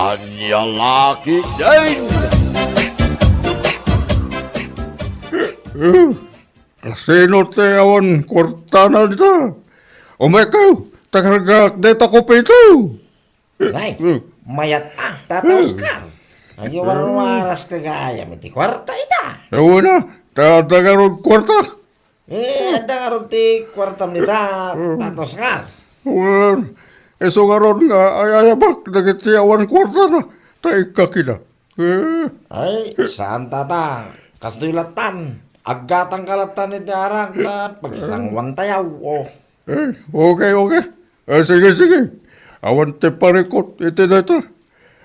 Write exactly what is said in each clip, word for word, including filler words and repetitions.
Ania la ketdin? Eh, eh, kasino ti awan kuartana dita? Umaykayo, ta kargaak dayta kopita. Ay, mayat a, Tata Oscar. Agyawaras ka gayam iti kuarta ita. Awan a, ta adda ngarud kuarta. Eh, adda ngarud ti kuartam dita, Tata Oscar. Wen, isu ngarud nga ay-ayabak dagiti awan kuartana, ta ikkakida. Eh. Ay, saan, Tata. Kastoy lattan. Aggatangka lattan iti arak, ta pagsanguantayo. Oh. Eh, okay, okay. Eh, sige, sige. Awan ti parikut iti dayta.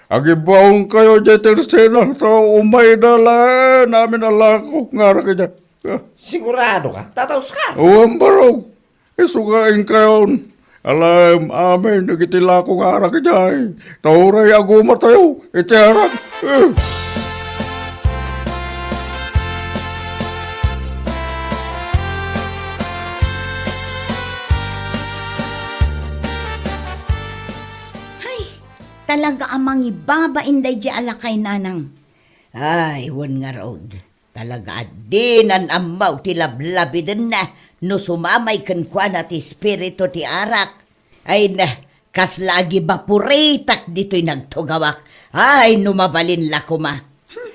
Agibaonkayo diay tersena, ta umayda laeng amin a lako nga arak idiay. Ah. Sigurado ka, Tata Oscar? Awan barog. Isu nga inkayon, alaem amin dagiti lako nga arak idiay. Ta uray agumatayo iti arak. Eh. Ay, talaga a mangibabain daydiay a lakay, Nanang. Ay, wen ngarud, talaga a dinan ammo ti lablabidenna no sumamay kenkuana ti espiritu ti arak. Ay na, kasla agibapuritak ditoy nagtugawak. Ay, no mabalin la koma. Hmm.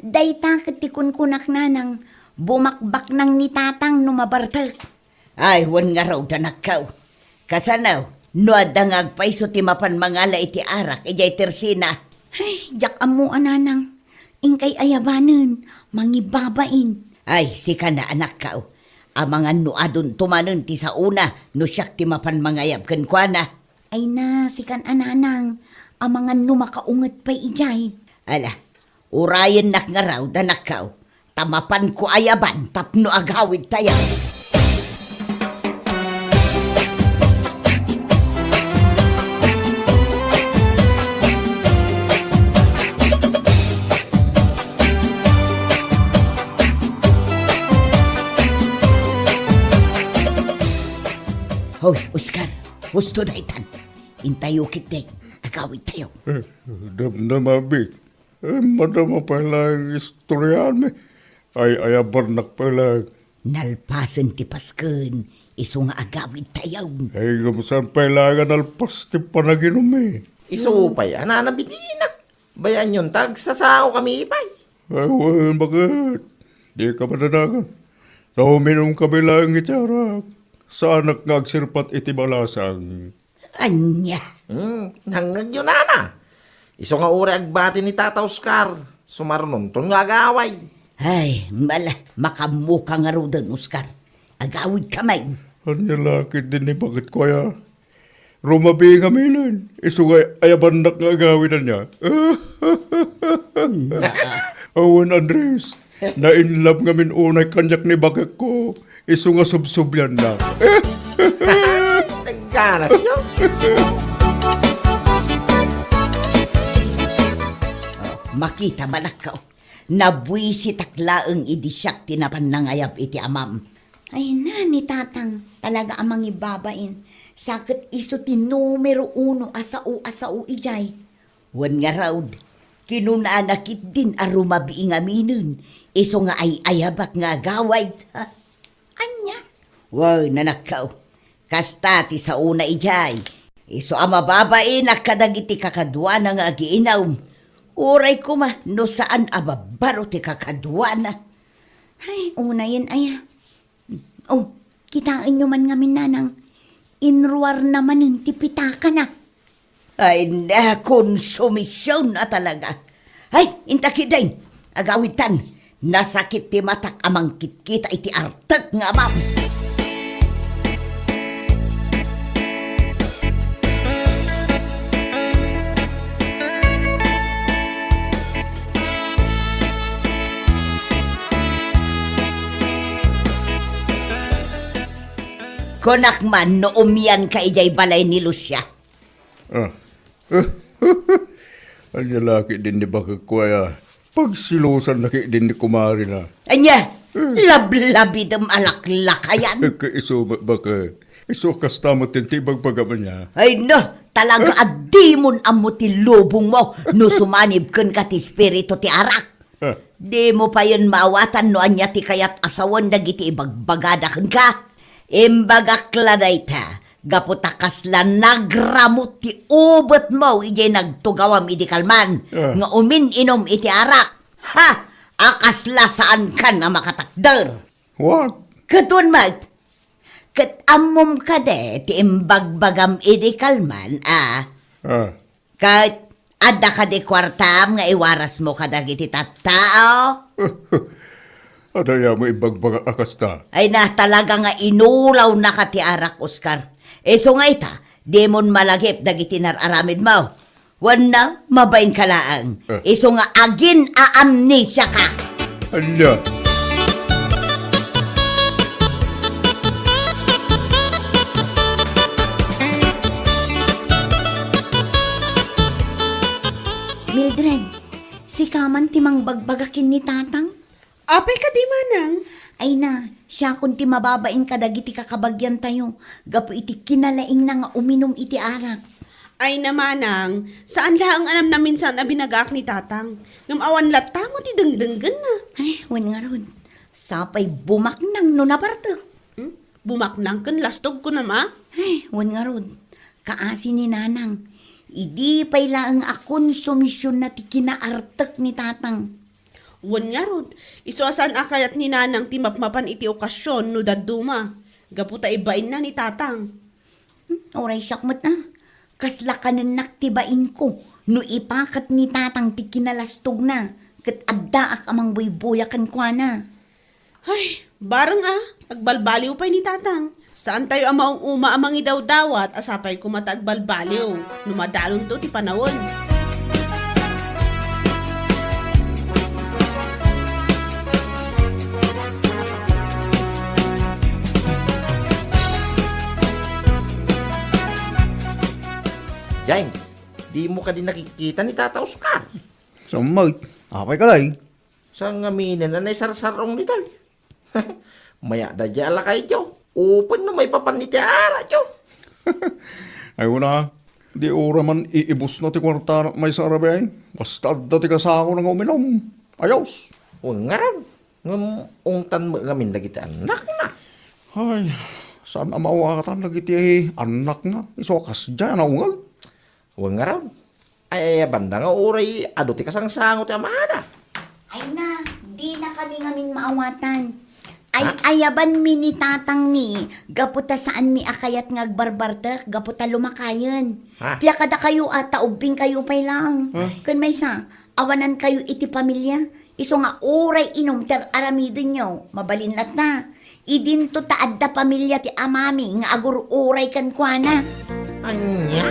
Dayta ket ti kunkunak, Nanang, bumakbaknang ni Tatang no mabartek. Ay, wen ngarud, anakko. Kasano, no adda nga agpayso ti mapan mangala iti arak idiay tersena? Ay, diak ammo a, Nanang. Inkay ayabanen, mangibabain. Ay, sika na, anakko. Amangan no adunto manen ti saona no siak ti mapan mangayab kenkuana. Ay na, sikan a, Nanang. Amangan no makaunget pay idiay. Ala, urayennak ngarud, anakko. Ta mapanko ayaban tapno agawidtayo. Hoy, Oscar, husto daytan. Intayo ketdi, agawidtayo. Eh, damdama, Bik. Eh, madama pay laeng istoryaanmi. Ay-ayabannak pay laeng. Nalpasen ti pasken, isu nga agawidtayo. Ay, ngem saan pay laeng a nalpas ti panaginummi? Isu pay a nanabidina. Bayaanyon ta agsasaokami pay. Ay, wen, baket? Dika madanagan. Ta uminumkami laeng iti arak. Saanak nga agserpat iti balasang. Ania? Hmm, nangngegyo, nana. Isu nga uray agbati ni Tata Oscar, sumarunonton nga agawid. Ay, mala, makammoka ngaruden, Oscar. Agawidka met. Ania la ketdin ni baketko aya? Rumabii ngaminen, isu nga ayabannak nga agawid ania. Awan, Andres. Na-in love ngamin unay kaniak ni bakekko, isu nga subsubianna. Nagganasyo? Makita, manakko. Nabuisitak laeng idi siak ti napan nangayab iti amam. Ay na ni Tatang, talaga a mangibabain. Sa ket isu ti numero uno a sao a sao idiay. Wen ngarud, kinunana ketdin a rumabii ngaminen, isu nga ay-ayabak nga agawid. Ha? Ania? Wen, anakko, kasta ti saona idiay. Isu a mababainak kadagiti kakaduana nga agiinum. Uray koma no saan a babbaro ti kakaduana. Ay, unayen aya. Oh, kitaenyo man ngamin, nanang. Inruarna manen ti pitakana. Ay, na, konsumision a talaga. Ay, inta ketdin, agawidtan. Nasakit ti matak a mangkitkita iti artek nga amam. Kunak man no umianka idiay balay ni Lucia. Ah. Ania la ketdin ni bakekko aya? Pagsilosanna ketdin ni kumarina. Ania? Hmm. Lablabidem a laklakayan. Ket isu met baket. Isu kasta met ti ibagbagam ania. Ay no, Talaga a dimon ammo ti lubongmo no sumanib kenka ti espiritu ti arak. Eh. Dimo payen maawatan no ania ti kayat a sawen dagiti ibagbagada kenka. Imbagak la dayta, gapu ta kasla nagramut ti ubetmo idiay nagtugawam idi kalman Eh. nga umin-inom iti arak. Ha! A kasla saankan a makatakder. What? Ket wen met, ket ammom kadi ti imbagbagam idi kalman, a? Ah. Ket adda kadi kuartam nga iwarasmo kadagiti tattao? Adda aya mo ibagbagak a kasta? Ay na, talaga nga inulawnaka ti arak, Oscar. Isu nga ita, dimon malagip dagiti nar-aramidmo. Wenno, mabainka laeng. Eh. Isu nga agin-aamnesiaka. Ania? Mildred, sika man ti mangbagbaga ken ni Tatang? Apay kadi, manang? Ay na, siakon ti mababain kadagiti kakabagiantayo gapu iti kinalaingna nga uminum iti arak. Ay na, manang, saan laeng a namnaminsan a binagaak ni Tatang. Ngem awan latta mo ti dengdenggenna. Ay, wen ngarud. Sapay bumaknang no nabartek. Hmm? Bumaknang ken lastog kunam a? Ay, wen ngarud. Kaasi ni Nanang. Idi pay laeng a konsumisionna ti kinaartek ni Tatang. Wen ngarud, isu a saan a kayat ni Nanang ti mapmapan iti okasion no dadduma, gapu ta ibainna ni Tatang. Hmm, uray siak met a. Kasla kanennak ti bainko no ipakat ni Tatang ti kinalastogna ket addaak a mangbuybuya kenkuana. Ay, bareng a, agbalbaliw pay ni Tatang. Saantayo a maung-uma a mangidawdawat a sapay koma ta agbalbaliw no madalonto ti panawen. James, dimo kadi nakikita ni Tata Oscar? Sammay, apay ka, day? Saan nga minen a naisarsar-ong ni Tal? Mayat da di alakayyo. Upen no maipapan iti arakyo. Ay, una, di uray man iibusna ti kuartana maysa a rabii. Basta adda ti kasakona nga uminom. Ayos. Wen ngarud, ngem ungtan met ngamin dagiti annakna. Ay, saan a maawatan dagiti annakna. Isu a kasdiay a naungeg. Wen ngarud, ay, ayabanda nga uray adu ti kasangsango ti amada. Ay na, dinakami ngamin maawatan. Ay, Ha? ayabanmi ni Tatangmi, gapu ta saanmi a kayat nga agbarbartek, gapu ta lumakayen. Ha? Pia kadakayo a, ta ubbingkayo pay laeng. Ha? Ken maysa, awanankayo iti pamilia, isu nga uray inum ti ar-aramidenyo, mabalin latta. Idinto ta adda pamilia ti amami nga agur-uray kenkuana. Ania?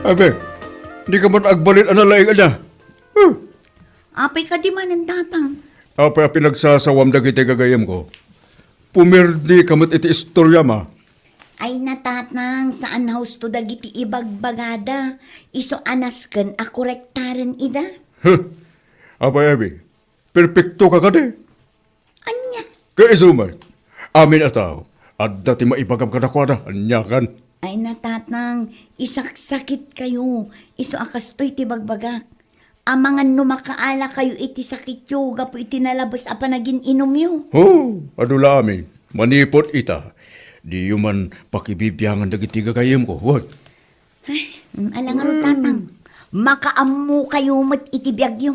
Abe, dika man agbalin a nalaing, ania? Huh! Apay kadi manen, Tatang? Apay a pinagsasawam dagiti gagayyemko? Pumirdika met iti istoriam a. Ay na, Tatang, saan a husto dagiti ibagbagada. Isu a nasken a korektaren ida. Huh! Apay, Abby? Perpektoka kadi? Ania? Ket isu met, amin a tao, adda ti maibagam kadakuada, aniakan? Ay na, Tatang, isaksakitkayo. Isu a kastoy ti bagbagak. Amangan no makaalakayo iti sakityo gapu iti nalabes a panagin-inumyo. Ho, adu la amin. Manipud ita, diyo man pakibibiangan dagiti gagayyemko, wen? Ay, ala ngarud, Tatang. Makaammokayo met iti biagyo.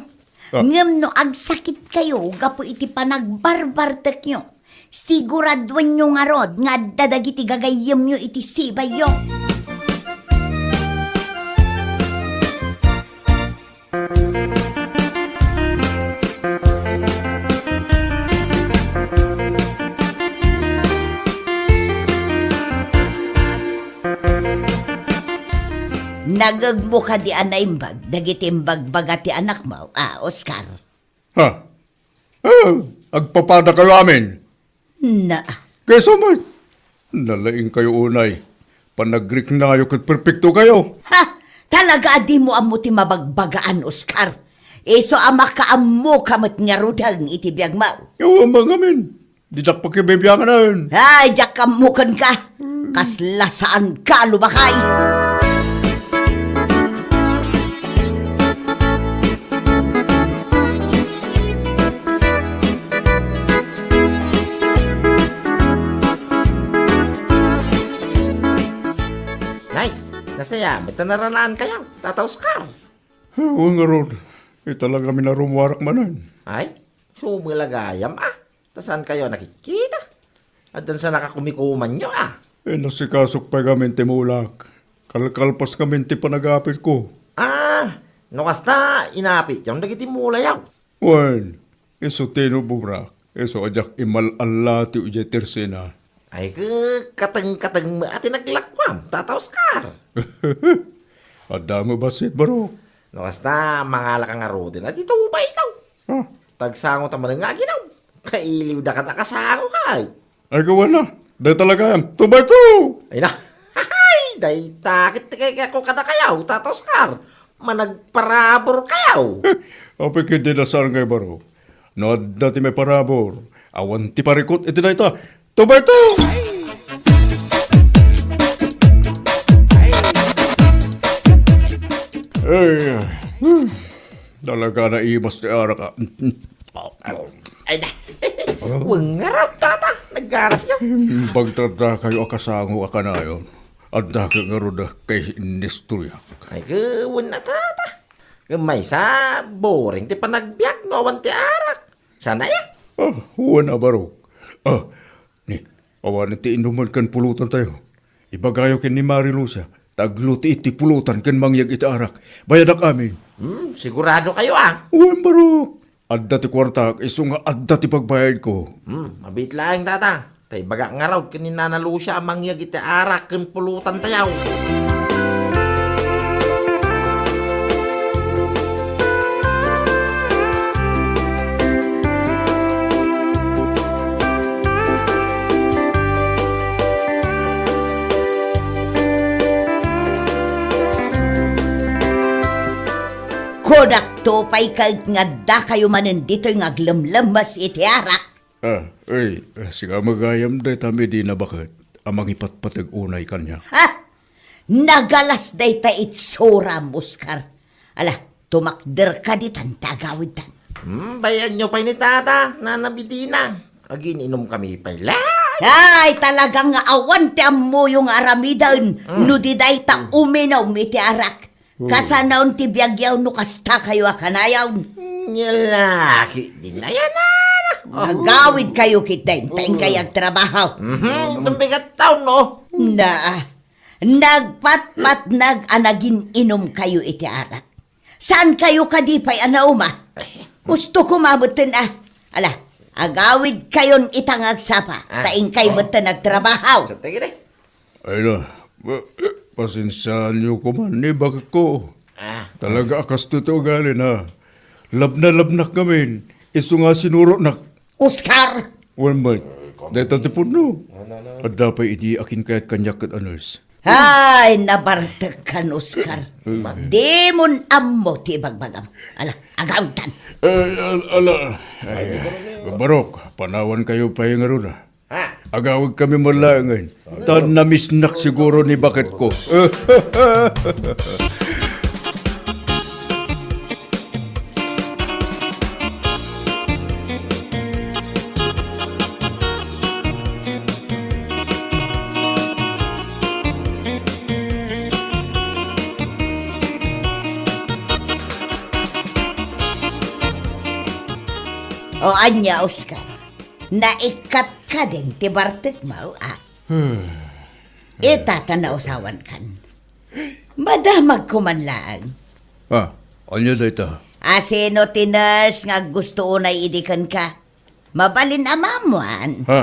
Ah. Ngem no agsakitkayo gapu iti panagbarbartekyo, siguraduenyo ngarud nga adda dagiti gagayyemyo iti sibayyo. Nagegmo kadi a naimbag dagiti imbagbaga ti anakmo a Oscar? Ha? Ah, agpapadakayo amin. Na. Kaysa met, nalaingkayo unay. Panagriknayo ket perpektokayo. Ha? Talaga a dimo ammo ti mabagbagaan, Oscar. Isu a makaammoka met ngaruden iti biagmo. Awan ngamin. Didak pakibibianganen. Ay, diak ammo kenka. Kasla saanka lumakay. Nay, nasayaat met ta naranaankayo, Tata Oscar. Wen ngarud, italagami a rumuarak manen. Ay, sumagayam a. Ta saankayo a nakitkita? Addan sa nakakumikumanyo a. Inasikasok pay ngamin ti mulak. Kalkalpas ngamin ti panagapitko. Ah, no kasta, inapityo dagiti mulayo. Wen, isu ti inubobrak, isu a diak imal-allatiw idiay tersena. Ay, ke-, kateng-kateng met ti naglakuam, Tata Oscar. Adda met bassit, Barok. No kasta, mangalaka ngaruden a ti two by two. Ah. Tagsango ta manen nga aginaw. Kailiwda ka ta kasango kay. Ay, gawana. Dayta lagayam. Two by two! Ay na. Ay, dayta. Ket ti kayatko kadakayo, Tata Oscar. Managparabor kayo. Apay ket di na saan ngay baro. No adda ti maiparabor, awan ti parikut iti dayta. Two by two! Ay, hmm, talaga naimas ti arak, ah. Ay, na. Wen ngarud, Tata. Naggarasyo. Imbag ta adda kayo a kasango a kanayon. Adda ket ngarud a kay inistoryak. Ay, wen a, Tata. Ket maysa, boring ti panagbiag no awan ti arak. Saan aya? Ah, wen a, Barok. Ah, ni, awan ti inuman ken pulutantayo. Ibagayo ken ni Mari Lucia, ta agluti iti pulutan ken mangyeg iti arak. Bayadak amin. Hmm, siguradokayo a? Wen, Barok. Adda ti kuartak, isu nga adda ti pagbayadko. Hmm, mabiit laeng, Tata. Ta ibagak ngarud ken ni Nana Lucia a mangyeg iti arak ken pulutantayo. Kunakto pay ket nga addakayo manen ditoy nga aglemlemmes iti arak. Ah, ay, sika met gayam dayta Medina baket a mangipatpateg unay kaniak. Ha? Nagalas dayta itsuram, Oscar. Ala, tumakderka ditan ta agawidtan. Hmm, bayanyo pay ni Tata, Nana Medina. Agin-inumkami pay laeng. Ay, talaga nga awan ti ammoyo nga aramiden. Hmm. No di dayta uminom iti arak. Hmm. Kasanaon ti biagyo no kastakayo a kanayon. Nia la ket di nayanan. Agawidkayo ketdin, ta inkay agtrabaho. Mhm, inton bigat taon, no? Na, nagpatpatnag a nagin-inumkayo iti arak. Saankayo kadi pay a nauma? Husto koma metten a. Ala, agawidkayon ita nga agsapa, ah, ta inkay metten agtrabaho. Sa tigil eh. Ay na, pa-, pasensiaanyo koma ni baketko. Ah. Talaga a kastoy ti ugalina. Labnalabnak ngamin, isu nga sinurotnak. Oscar! Wen met, dayta ti pudno. Adda pay idi a kinkayat kaniak ket a nurse. Ay, nabartekkan, Oscar. Dimon ammo ti ibagbagam. Ala, agawidtan. Ay, al-, ala. Ay, Barok, panawankayo pay ngarud a. Ha? Agawidkami met laengen. Ta namisnak siguro ni baketko. O ania, Oscar? Naikkat kadin ti bartekmo, a? Ita ta nausawankan. Madamagko man laeng. Ah, ania dayta? A, sino ti nurse nga aggusto unay idi kenka? Mabalin a maammuan. Ha?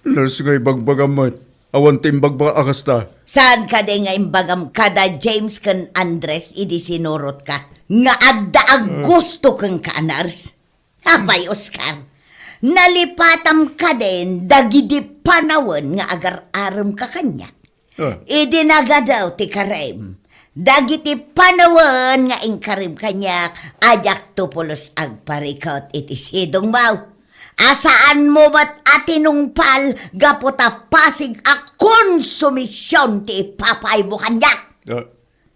Nurse nga ibagbagam met. Awan ti imbagbaga a kasta. Saan kadi nga imbagam kada James ken Andres idi sinurotka nga adda aggusto kenka a nurse? Apay, Oscar, nalipatam kadin dagidi panawen nga agar-aremka kaniak. Ah. Idi nagadaw ti karem, Dagiti panawen nga inkarim kaniak, a diakto pulos agparikut iti sidongmo. A saanmo met a tinungpal gapu ta pasig a konsumision ti ipapaaymo kaniak. Ah.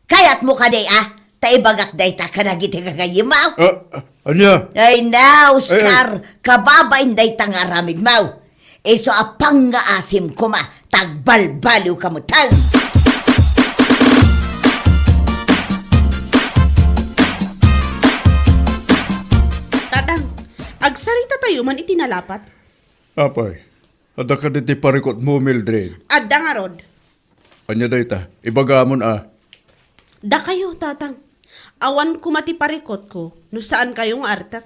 Kayatmo kadi a ta ibagak dayta kadagiti gagayyemmo? Ah, ah, ania? Ay na, Oscar, Ay, ay. Kababain dayta nga aramidmo. Isu a pangngaasim koma, ta agbalbaliwka metten. Tatang, agsarita tayo man iti nalapat. Apay, adda kadi ti parikutmo, Mildred? Adda ngarud. Ania dayta? Ibagamon a. Dakayo, Tatang. Awan koma ti parikutko no saan kayo nga artek.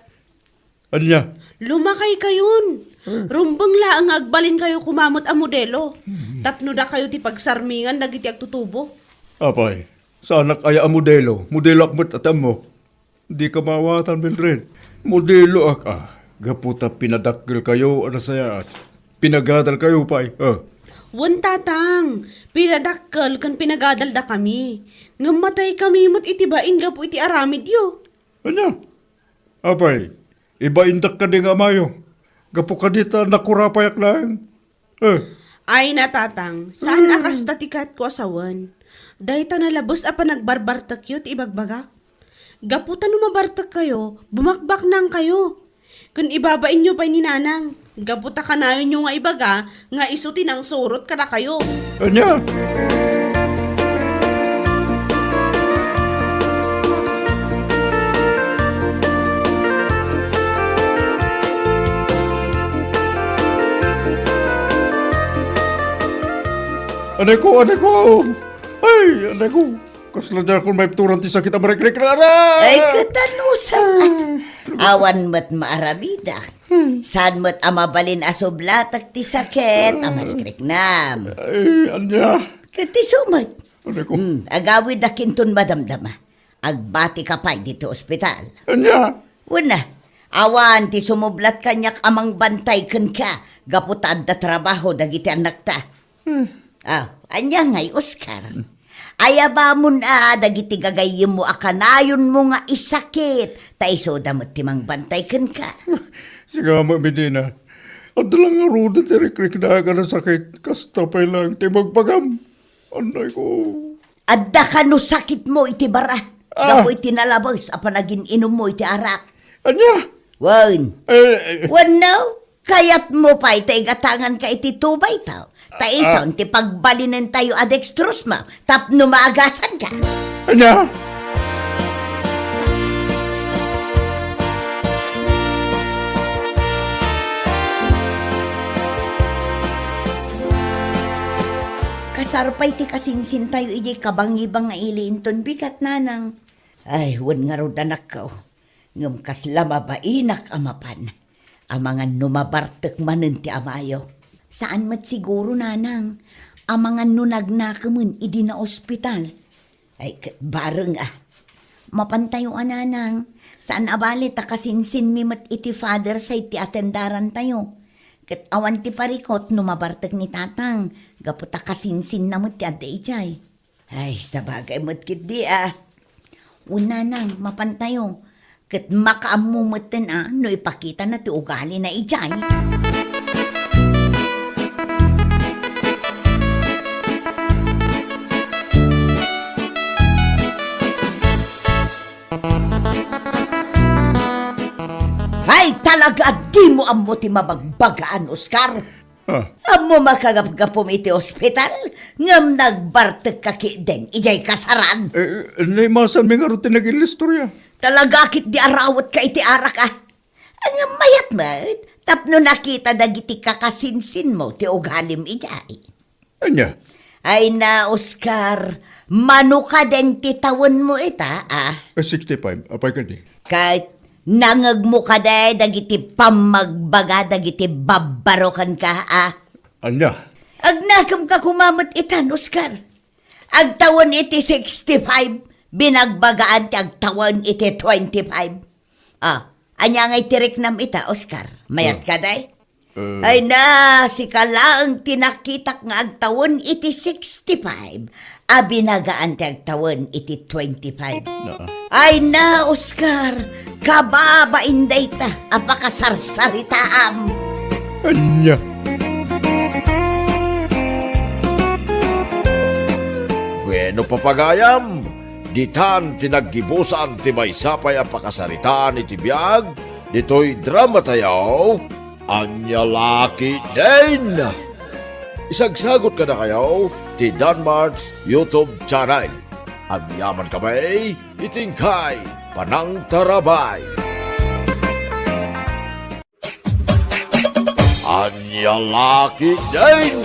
Ania? Lumakay kayon. Hmm. Rumbeng laeng nga agbalin kayo koma met a modelo. Hmm. Tapno dakayo ti pagsarmingan dagiti agtutubo. Apay, saanak aya a modelo? Modeloak met a ti ammok. Dika maawatan, Mildred. Modeloak a, gapu ta pinadakkel kayo a nasayaat. Pinagadal kayo pay, ah. Wen, Tatang, pinadakkel ken pinagadaldakami. Ngem mataykami met iti bain gapu iti aramidyo. Ania? Apay, ibaindak kadi nga amayo. Gapu kadi ta nakurapayak laeng. Eh. Ay na, Tatang, saan a kasta ti kayatko a sawen. Dayta nalabes a panagbarbartekyo ti ibagbagak. Gapu ta no mabartek kayo, bumakbaknang kayo. Ken ibabainyo pay ni Nanang. Gapu ta kanayonyo nga ibaga nga isu ti nangsurot kadakayo. Ania? Anay ko, anay ko! Ay, anay ko! Kasla diakon maipturan ti sakit a marikrik na, aray! Ay, ket anusam. Awan met maaramidak. Saan met a mabalin a sublatek ti sakit a marikriknam. Ay, ania? Ket isu met. Anay ko. Hmm, agawidak inton madamdama. Agbatika pay ditoy ospital. Ania? Wen, awan ti sumublat kaniak a mangbantay kenka gapu ta adda trabaho dagiti annakta. Hmm. Ah, ania ngay, Oscar? Ayabamon a dagiti gagayyemmo a kanayonmo nga isakit, ta isuda met ti mangbantay kenka. Sika met, Medina. Adda la ngarud ti rikrikna a nasakit, kasta pay laeng ti ibagbagam. Anay ko. Adda kano sakitmo iti bara, ah, gapu iti nalabes a panagin-inummo iti arak. Ania? Wen. Eh, eh. Wenno, kayatmo pay ta igatanganka iti two by two. Ta ison ti pagbalinentayo a dextrose mo tapno maagasanka. Ania? Kasar pay ti kasinsintayo idiay kabangibang nga ili inton bigat, Nanang. Ay, wen ngarud, anakko. Ngem kasla mabainak a mapan. Amangan no mabartek manen ti amayo. Saan met siguro, Nanang. Amangan no nagnakemen idi naospital. Ay, ket bareng a. Mapantayo a, Nanang. Saan a bale ta kasinsinmi met iti father side ti atendarantayo. Ket awan ti parikut no mabartek ni Tatang, gapu ta kasinsinna met ti adda idiay. Ay, sabagay met ketdi a. Wen, Nanang, mapantayo. Ket makaammo metten a no ipakitana ti ugalina idiay. Ay, talaga, dimo ammo ti mabagbagaan, Oscar. Ah. Ammom a kagapgapum iti ospital, ngem nagbartekka ketdin idiay kasaran. Eh, naimasanmi ngarud ti nagin-istorya. Talaga ketdi a rawetka iti arak, a. Ngem mayat met, tapno nakita dagiti kakasinsinmo ti ugalim idiay. Ania? Ay na, Oscar, mano kadin ti tawenmo ita, a? Eh, sixty-five. Apay kadi? Ket nangngegmo kadi dagiti pammagbaga dagiti babbarokenka, a? Ania? Agnakemka koma met itan, Oscar. Agtawen iti sixty-five, binagbagaan ti agtawen iti twenty-five. A, ania ngay ti riknam ita, Oscar? Mayat kadi? Eh. Ay na, sika laeng ti nakitak nga agtawen iti sixty-five, a binagaan ti agtawen iti twenty-five. Naa. Ay na, Oscar, kababain dayta a pakasarsaritaam. Ania? Bueno, papagayam, ditan ti naggibusan ti maysa pay a pakasaritaan iti biag ditoy dramatayo. Ania la ketdin? Isagsagot kadakayo ti Danmart's YouTube channel. Agyaman kami iti inkay panangtarabay. Ania la ketdin?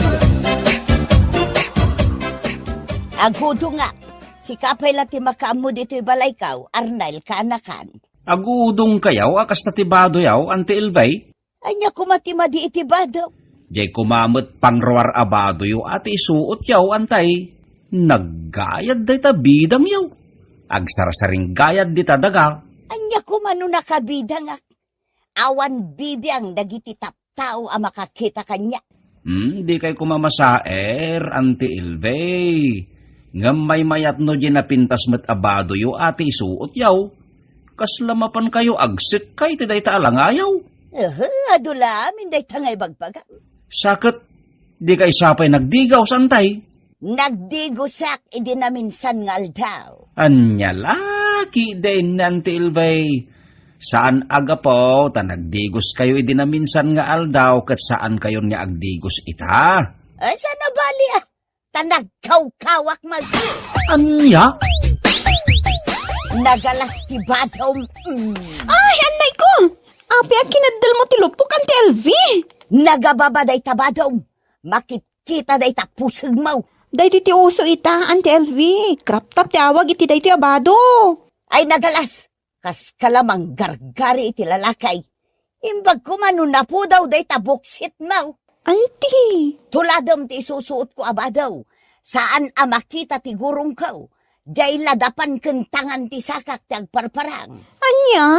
Agudongak. Sika pay la ti makaammo ditoy balaykaw, Arnel, kaanakan. Agudongkayo a kasta ti badoyaw, Auntie Elvie? Ania koma ti madi iti bado? Diay koma met pangruar a badoyo a ti isuotyo, Auntie. Naggayad dayta bidangyo. Agsarsaringgayad dita daga. Ania koma no nakabidangak? Awan bibiang dagiti tattao a makakita kaniak. Hmm, dikay koma masaer, Auntie Elvie. Ngem maymayat no diay napintas met a badoyo a ti isuotyo. Kasla mapankayo agsekkay ti dayta a langayaw? Ehe, adu la amin dayta nga ibagbagam. Sa ket, dikay sa pay nagdigos, Auntie? Nagdigosak idi naminsan nga aldaw. Ania la ketdin, Auntie Elvie? Saan a gapu ta nagdigoskayo idi naminsan nga aldaw ket saankayon nga agdigos ita? Ay, saan a bali, ah? Ta nagkawkawak met. Ania? Nagalas ti badom. Mm. Ay, annay ko! Apay a kinaddalmo ti lupok, Auntie Elvie? Nagababa dayta badom. Makitkita dayta pusegmo. Daytoy ti uso ita, Auntie Elvie. Crop top ti awag iti daytoy a bado. Ay, nagalas. Kaska la manggargari iti lalaki. Imbag koma no napudaw dayta buksitmo. Auntie. Tuladem ti isusuotko a bado. Saan a makita ti gurongko. Diay ladapan ken tangan ti sakak ti agparparang. Ania?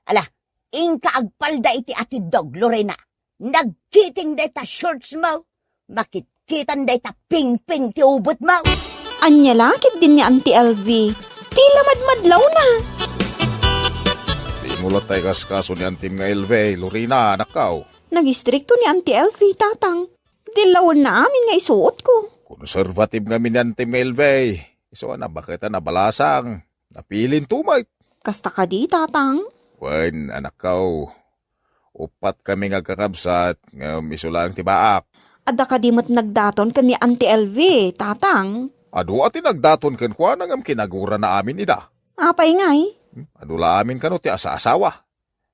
Ala, inka agpalda iti atiddog, Lorena. Nagkiting dayta shortsmo. Makitkitan dayta pingping ti ubetmo. Ania la ketdin ni Auntie Elvie? Ti la madmadlawna. Dimo latta ikaskaso ni Auntiem nga Elvie, Lorena, anakko. Nagistrikto ni Auntie Elvie, Tatang. Dillawenna amin nga isuotko. Konserbative ngamin ni Auntiem nga Elvie. Isu a nabaket a nabalasang. Napilinto met. Kasta kadi, Tatang? Wen, anakko. Uppat kami nga agkakabsat, ngem isu laeng ti baak. Adda kadi met nagdaton ken ni Auntie Elvie, Tatang? Adu a ti nagdaton kenkuana ngem kinagurana amin ida. Apay ngay? Hmm, adu la amin kano ti asaasawa.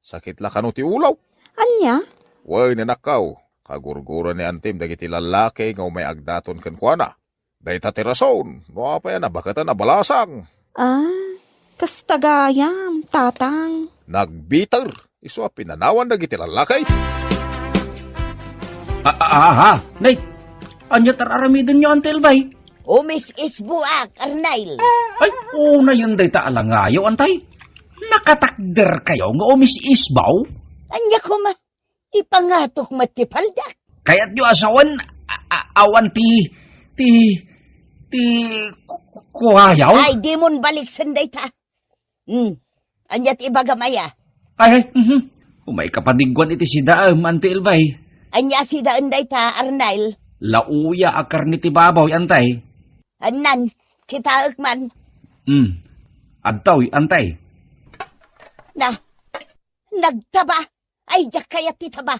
Sakit la kano ti ulo. Ania? Wen, anakko, kagurgura ni Auntiem dagiti lallaki nga umay agdaton kenkuana. Dayta ti rason no apay a nabaket a nabalasang. Ah, kasta gayam, Tatang. Nagbiter isu a pinanawan dagiti lallaki. Ah, ah, ah, ah. Nay, ania ti ar-aramidenyo, Auntie Elvie? Umis-isboak, Arnel. Ay, unayen dayta a langayaw, Auntie. Nakatakderkayo nga umis-isbo? Ania koma? Ipangatok met ti paldak. Kayatyo a sawen, a-, a-, awan ti, ti, ti ku-, ku-, kuayaw? Ay, dimon baliksen dayta. Hmm. Ania ti ibagam aya? Ay, ay, mhm. Umay kapadigguan iti sidaem, Auntie Elvie. Ania sidaen dayta, Arnel? Lauya a karne ti baboy, Auntie. Annan, kitaek man. Hmm. Adtoy, Auntie. Na, nagtaba. Ay, diak kayat ti taba.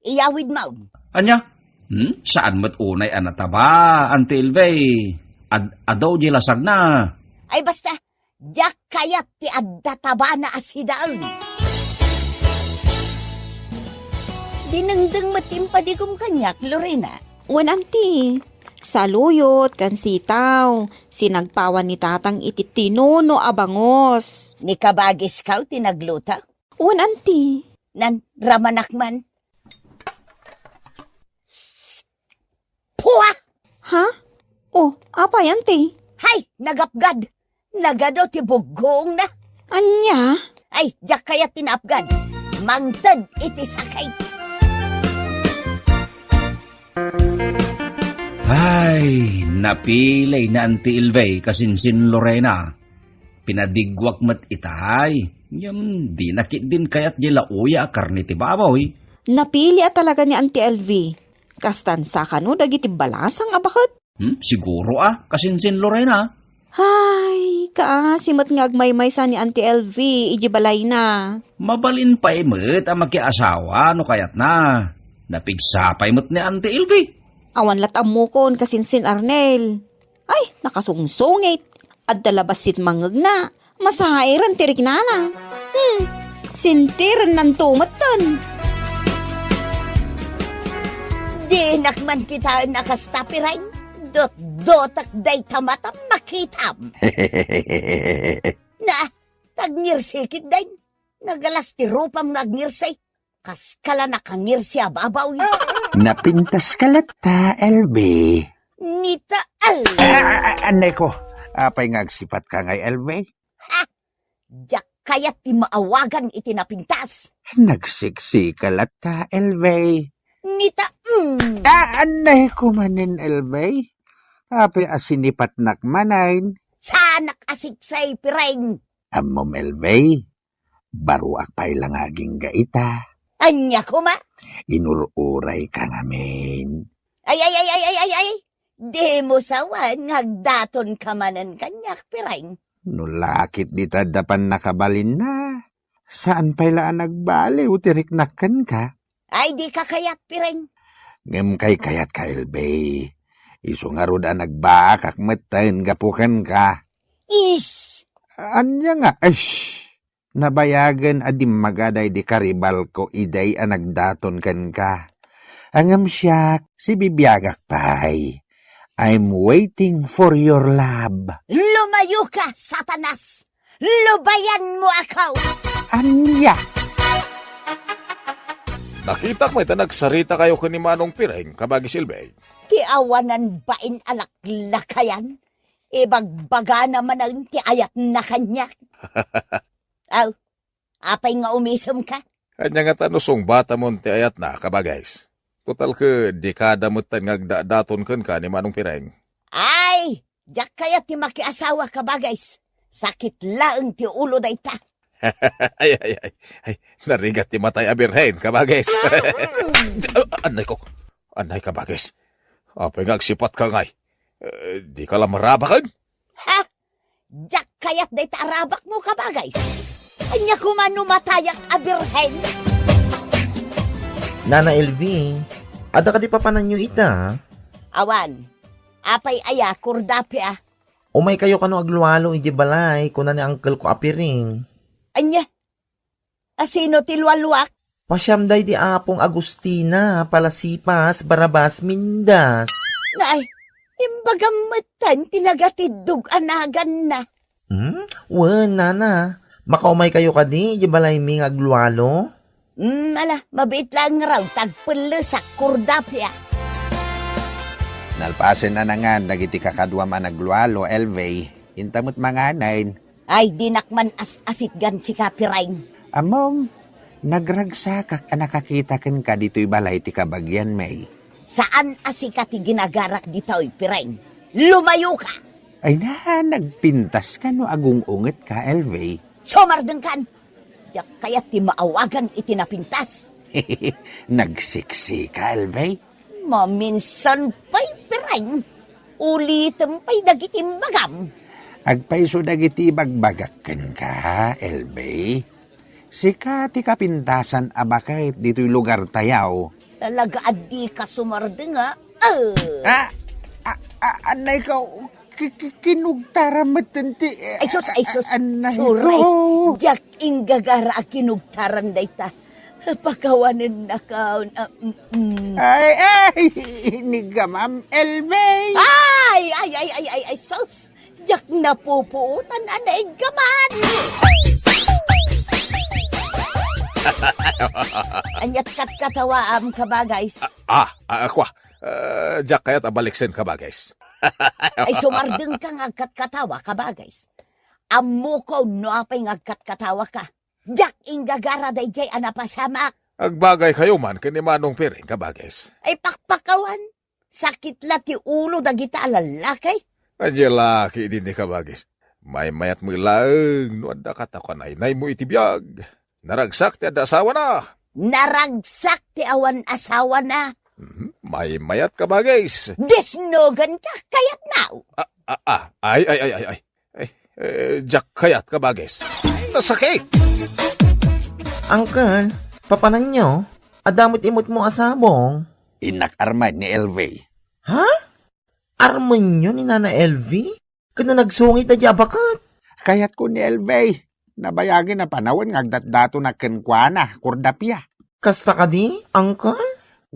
Iyawidmo. Ania? Hmm? Saan met unay a nataba, Auntie Elvie? Ad-, adu diay lasagna. Ay, basta, diak kayat ti adda tabana a sidaen. Dinengdeng met ti impadigom kaniak, Lorena. Wen, Auntie. Saluyot ken sitaw, sinagpawan ni Tatang iti tinuno a bangus. Ni kabagiskaw ti nagluto? Wen, Auntie. Nan, ramanak man. Pua! Ha? Oh, apay, Auntie? Hay, nagapgad! Nagadu ti buggoongna. Ania? Ay, diak kayat ti naapgad. Mangted iti sakit. Ay, napili ni Auntie Elvie kasinsin Lorena. Pinadigwak met itay. Ngem, di na ketdin kayat diay laoya a karne ti baboy. Napili a talaga ni Auntie Elvie. Kastan sa kano dagiti balasang a baket? Hmm, siguro a, kasinsin Lorena. Ay, kaasi met nga agmaymaysa ni Auntie Elvie idiay balayna. Mabalin pay met a makiasawa no kayatna. Napigsa pay met ni Auntie Elvie. Awan la't ammokon kasinsin Arnel. Ay, nakasungsungit. Adda la bassit mangngegna. Masairan ti riknana. Hmm, sintirennanto metten. Dinak man kitaen a kasta, Pireng. Dotdotek dayta matam makitam. Na, tagngirsi ketdin. Nagalas ti rupam nga agngirsi. Kaskala nakangirsi a babaw. Napintaska latta, Elvie. Nita, al- Ah, ah, ah, anay ko. Apay nga agsipatka ngay, Elvie? Ha? Diak kayat ti maawagan iti napintas. Nagsiksika latta, Elvie. Nita, mm. Ah, anay ko manen, Elvie. Apay a sinipatnak manen? Saanak a siksay, Pireng. Ammom, Elvie. Baruak pay la nga agingga ita. Ania koma? Inur-urayka ngamin. Ay, ay, ay, ay, ay, ay, ay. Dimo sawen nga agdatonka manen kaniak, Pireng. No lakit dita adda pannakabalinna, saan pay la a nagbaliw ti riknak kenka? Ay, dika kayat, Pireng. Ngem kaykayatka, Elvie. Isu ngarud a nagbaakak metten gapu kenka. Ish! Ania nga, ish? Nabayagen a dimmaga daydi karibalko idi a nagdaton kenka. Ngem siak, sibibiagak pay. I'm waiting for your love. Lumayoka, Satanas! Lubayanmo ako! Ania? Nakitak met a nagsaritakayo ken ni Manong Pireng, kabagis Elvie. Ti awanan bain a laklakayan, ibagbagana manen ti ayatna kaniak. Aw, apay nga umisemka? Ania ngata no sungbatamon ti ayatna, kabagis? Total ket dekada metten nga agdadaton kenka ni Manong Pireng. Ay, diak kayat ti makiasawa, kabagis. Sakit laeng ti ulo dayta. Ay, ay, ay, ay, narigat ti matay a birhen, kabagis. Ah, anay ko, anay, kabagis. Apay nga agsipatka ngay? Eh, dika la marabaken? Ha? Diak kayat dayta a rabakmo, kabagis. Ania koma no matayak a birhen? Nana Elvie, adda kadi papananyo ita? Awan. Apay aya, kurdapia? Umaykayo kano aglualo idiay balay, kuna ni angkelko a Pireng. Ania? A sino ti lualuak? Pasiam daydi Apong Agustina, Palasipas, Barabas, Mindas. Nay, imbagam metten ti nagatiddog a naganna. Hmm? Wen, nana. Makaumaykayo kadi idiay balaymi nga aglualo? Hmm, ala, mabiit laeng ngarud ta agpellesak, kurdapia. Nalpasen a nangan dagiti kakaduam a naglualo, Elvie. Inta met manganen. Ay, dinak man as-asitgan sika, Pireng. Ammom, nagragsakak a nakakita kenka ditoy balay ti kabagianmi. Saan a sika ti ginagarak ditoy, Pireng. Lumayoka! Ay na, nagpintaska no agung-ungetka, Elvie. Sumardengkan! Diak kayat ti maawagan iti napintas. Nagsiksika, Elvie? Maminsan pay, Pireng. Ulitem pay dagiti imbagam. Agpayso dagiti ibagbagak kenka, Elvie. Sika ti kapintasan a baket ditoy lugartayo. Talaga a dika sumardeng, a? Ah! Ah, ah, ah, anay ka, ki-, ki-, kinugtaram metten ti, eh, Ay, sus, ay, sus. Ah, anay Sorry. ko. Diak inggagara a kinugtaran dayta. Pakawanennakon, ah, mm, mm. Ay, ay! Inigamam, Elvie! Ay, ay, ay, ay, ay, ay, sus! Diak napupuotan a naiggaman! Ania't katkatawaam, kabagis? Ah, ah, ah, kua. Ah, diak kayat a baliksen, kabagis. Ay, sumardengka nga agkatkatawa, kabagis. Ammokon no apay nga agkatkatawaka. Diak inggagara daydiay a napasamak. Agbagaykayo man ken ni Manong Piring, kabagis. Ay, pakpakawan. Sakit la ti ulo dagita a lallaki. Ania laki idi ni, kabagis. Maymayat met laeng no adda katakuan a inaymo iti biag. Naragsak ti adda asawana. Naragsak ti awan asawana. Mhm. Maymayat, kabagis. Disnogan ka, kayat na. Ah, ah, ah. Ay, ay, ay, ay, ay. Ay, eh, diak kayat, kabagis. Nasakit! Uncle, papananyo, adda met imutmo a sabong? Innak armen ni Elvie. Ha? Armenyo ni Nana Elvie? Ken no nagsungit daydiay a baket? Kayatko ni Elvie. Nabayagen a panawen nga agdatdatonak kenkuana, kordapia. Kasta kadi, Uncle?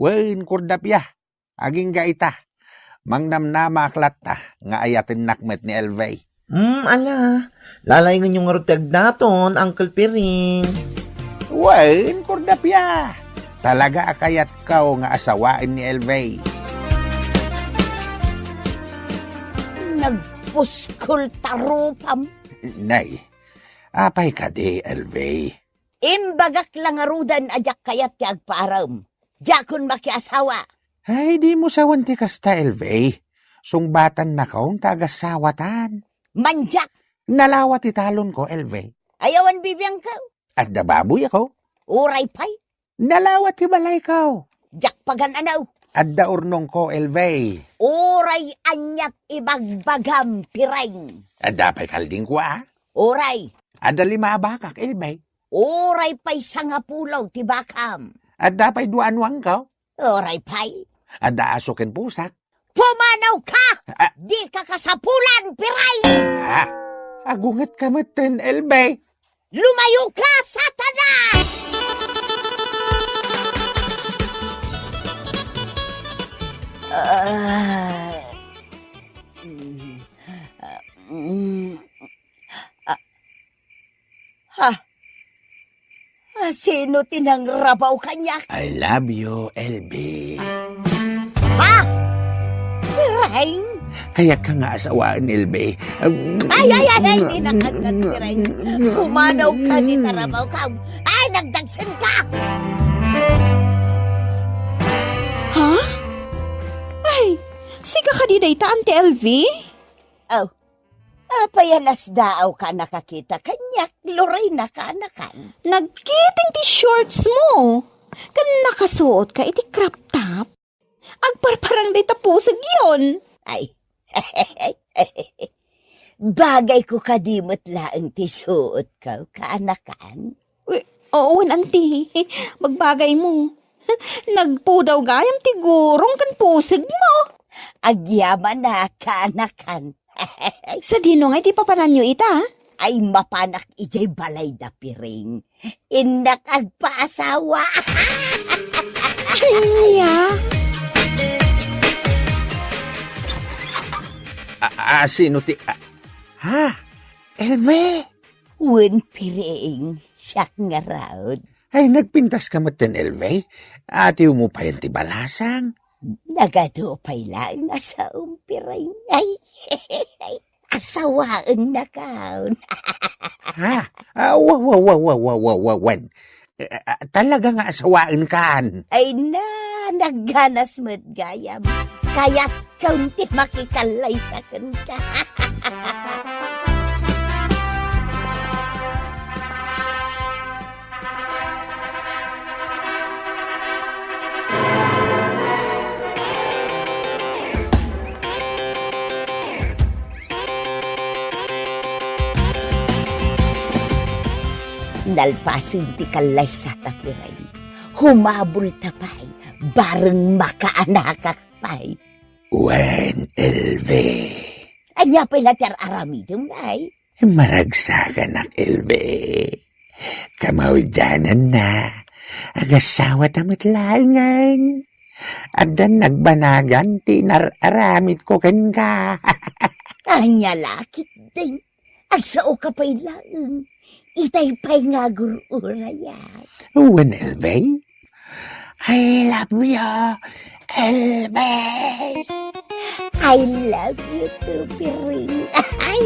Wen, kordapia. Agingga ita. Mangnamnamaak latta nga ayatennak met ni Elvie. Hmm, ala. Lalaingenyo ngarud ti agdaton, Uncle Piring. Wen, kordapia. Talaga a kayatko nga asawaen ni Elvie. Nagpuskol ta rupam. Nay, apay kadi, Elvie? Imbagak la ngaruden a diak kayat ti agpaarem. Diakon makiasawa. Ay, dimo sawen ti kasta, Elvie. Sungbatannakon ta agasawatan. Mandiak! Nalawa ti talonko, Elvie. Ay, awan bibiangko. Adda baboyko. Uray pay. Nalawa ti balayko. Diak pagan-anaw. Adda urnongko, Elvie. Uray aniat ibagbagam, Piring. Adda pay kaldingko, a? Uray. Adda lima a bakak, Elvie. Uray pay sangapulo ti bakam. Adda pay dua a nuangko. Uray pay. Adda aso ken pusak. Pumanawka! Ah. Dika kasapulan, Piring! Ah, agungetka metten, Elvie. Lumayoka, Satanas! Ah. Mm. Ah. Mm. Ah. Ha? Ah, sino ti nangrabaw kaniak? I love you, Elvie. Ha? Piring? Kayatka nga asawaen, Elvie. Ay, ay, ay, ay, di nakagkat, Piring. Pumanawka, di tarabaw ka. Ay, nagdagsen ka! Ha? Ay, sika kadi dayta, Auntie Elvie? Oh, apay a nasdaawka a nakakita kaniak, Lorena, kaanakan? Nagkiting ti shorts mo, ken nakasuotka iti crop top. Agparparang dayta pusegyon. Ay. Bagayko kadi met laeng ti suotko, kaanakan? Wi-, oo, wen, Auntie. Bagbagaymo. Nagpudaw gayam ti gurong ken pusegmo. Agyamanak, kaanakan. Sadino ngay ti papananyo ita? Ay, mapanak idiay balayda, Piring. Innak agpaasawa. Ania? A, a, sino ti, a, ha? Elvie? Wen, Piring, siak ngarud. Ay, nagpintaska metten, Elvie? Atiwmo payen ti balasang? Nagadu pay laeng a saom, Piring. Ay, asawaennakon. Ha? Ah, wa, wa, wa, wen. Eh, ah, talaga nga asawaenkan. Ay na, nagganas met gayam. Kayatkon ti makikallaysa kenka. Nalpasen ti kallaysata, Piring. Humabulta pay, bareng makaanakak pay. Wen, Elvie. Ania pay la ti ar-aramidem, nay? Maragsakanak, Elvie. Kamaudiananna, agasawata met laengen. Addan nagbanagan ti inar-aramidko kenka. Ania la ketdin? Agsaoka pay laeng. Itay pay nga agur-urayak. Wen, Elvie? I love you, Elvie. I love you too, Piring. Ay.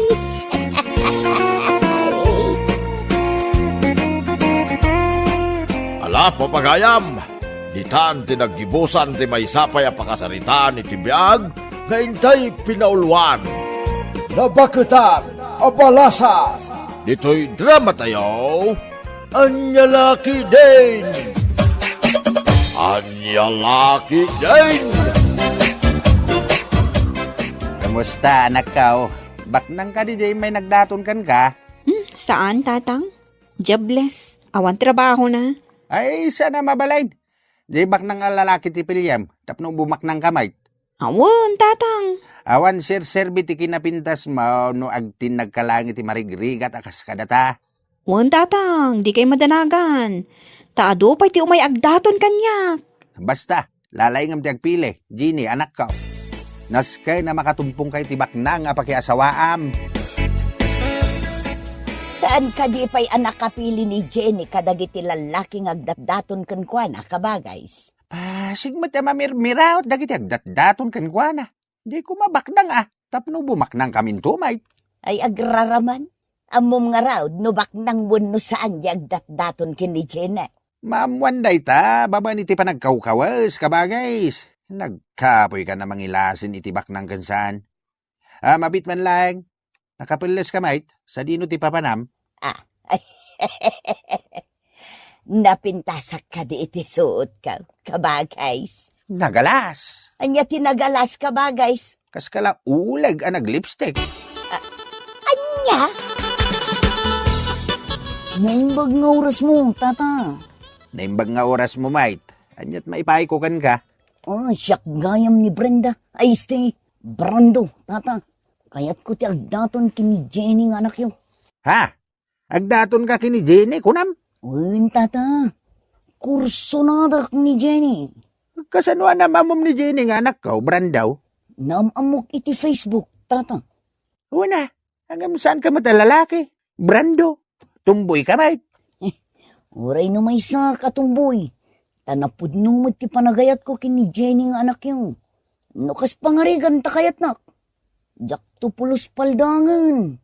Tapno pagayam, ditan ti naggibusan ti maysa pay a pakasaritaan iti biag nga intay pinauluan. Nabaketan a balasan. Ditoy drama tayo, Ania La Ketdin! Ania La Ketdin! Kumusta, anakko? Baknang kadi diay may nagdaton kenka? Hmm, saan, Tatang? Jobless. Awan trabahona. Ay, saan a mabalin? Diay baknang a lalaki ti piliem, tapno bumaknangka met. Awan, Tatang. Awan serserbi ti kinapintasmo no agtinnagka laeng iti marigrigat a kas kadata. Wen, Tatang, dikay madanagan. Ta adu pay ti umay agdaton kaniak. Basta, lalaingem ti agpili, Jenny, anakko. Nasken a makatumpongka iti baknang a pakiasawaam. Saan kadi pay a nakapili ni Jenny kadagiti lallaki nga agdatdaton kenkuana, kabagays? Pasig met a mamirmiraot dagiti agdatdaton kenkuana. Diay koma baknang a, tapno bumaknangkaminto met. Ay, agraraman. Ammom ngarud no baknang wenno saan diay agdatdaton ken ni Jenny. Maammoan dayta babaen iti panagkawkawes, kabagays. Nagkapoyka a mangilasin iti baknang ken saan. Ah, mabiit man laeng. Nakapelleska met, sadino ti papanam? Ah. Napintasak kadi iti suotko, kabagays? Nagalas. Ania ti nagalas, kabagays? Kas ka la uleg a naglipstick. Ah, ania? Naimbag nga orasmo, Tata. Naimbag nga orasmo, met. Aniat maipaayko kenka? Ah, siak gayam ni Brenda. Ay, este, Brando, Tata. Kayatko ti agdaton ken ni Jenny nga anakyo. Ha? Agdatonka ken ni Jenny, kunam? Wen, Tata. Kursonadak ni Jenny. Kasano a naam-ammom ni Jenny nga anakko, Brando? Naam-ammok iti Facebook, Tata. Wen a, ngem saanka met a lalaki, Brando. Tomboyka met. Eh, uray no maysak a tomboy, ta napudno met ti panagayatko ken ni Jenny nga anakyo. No kas pangarigan ta kayatnak, diakto pulos paldangen.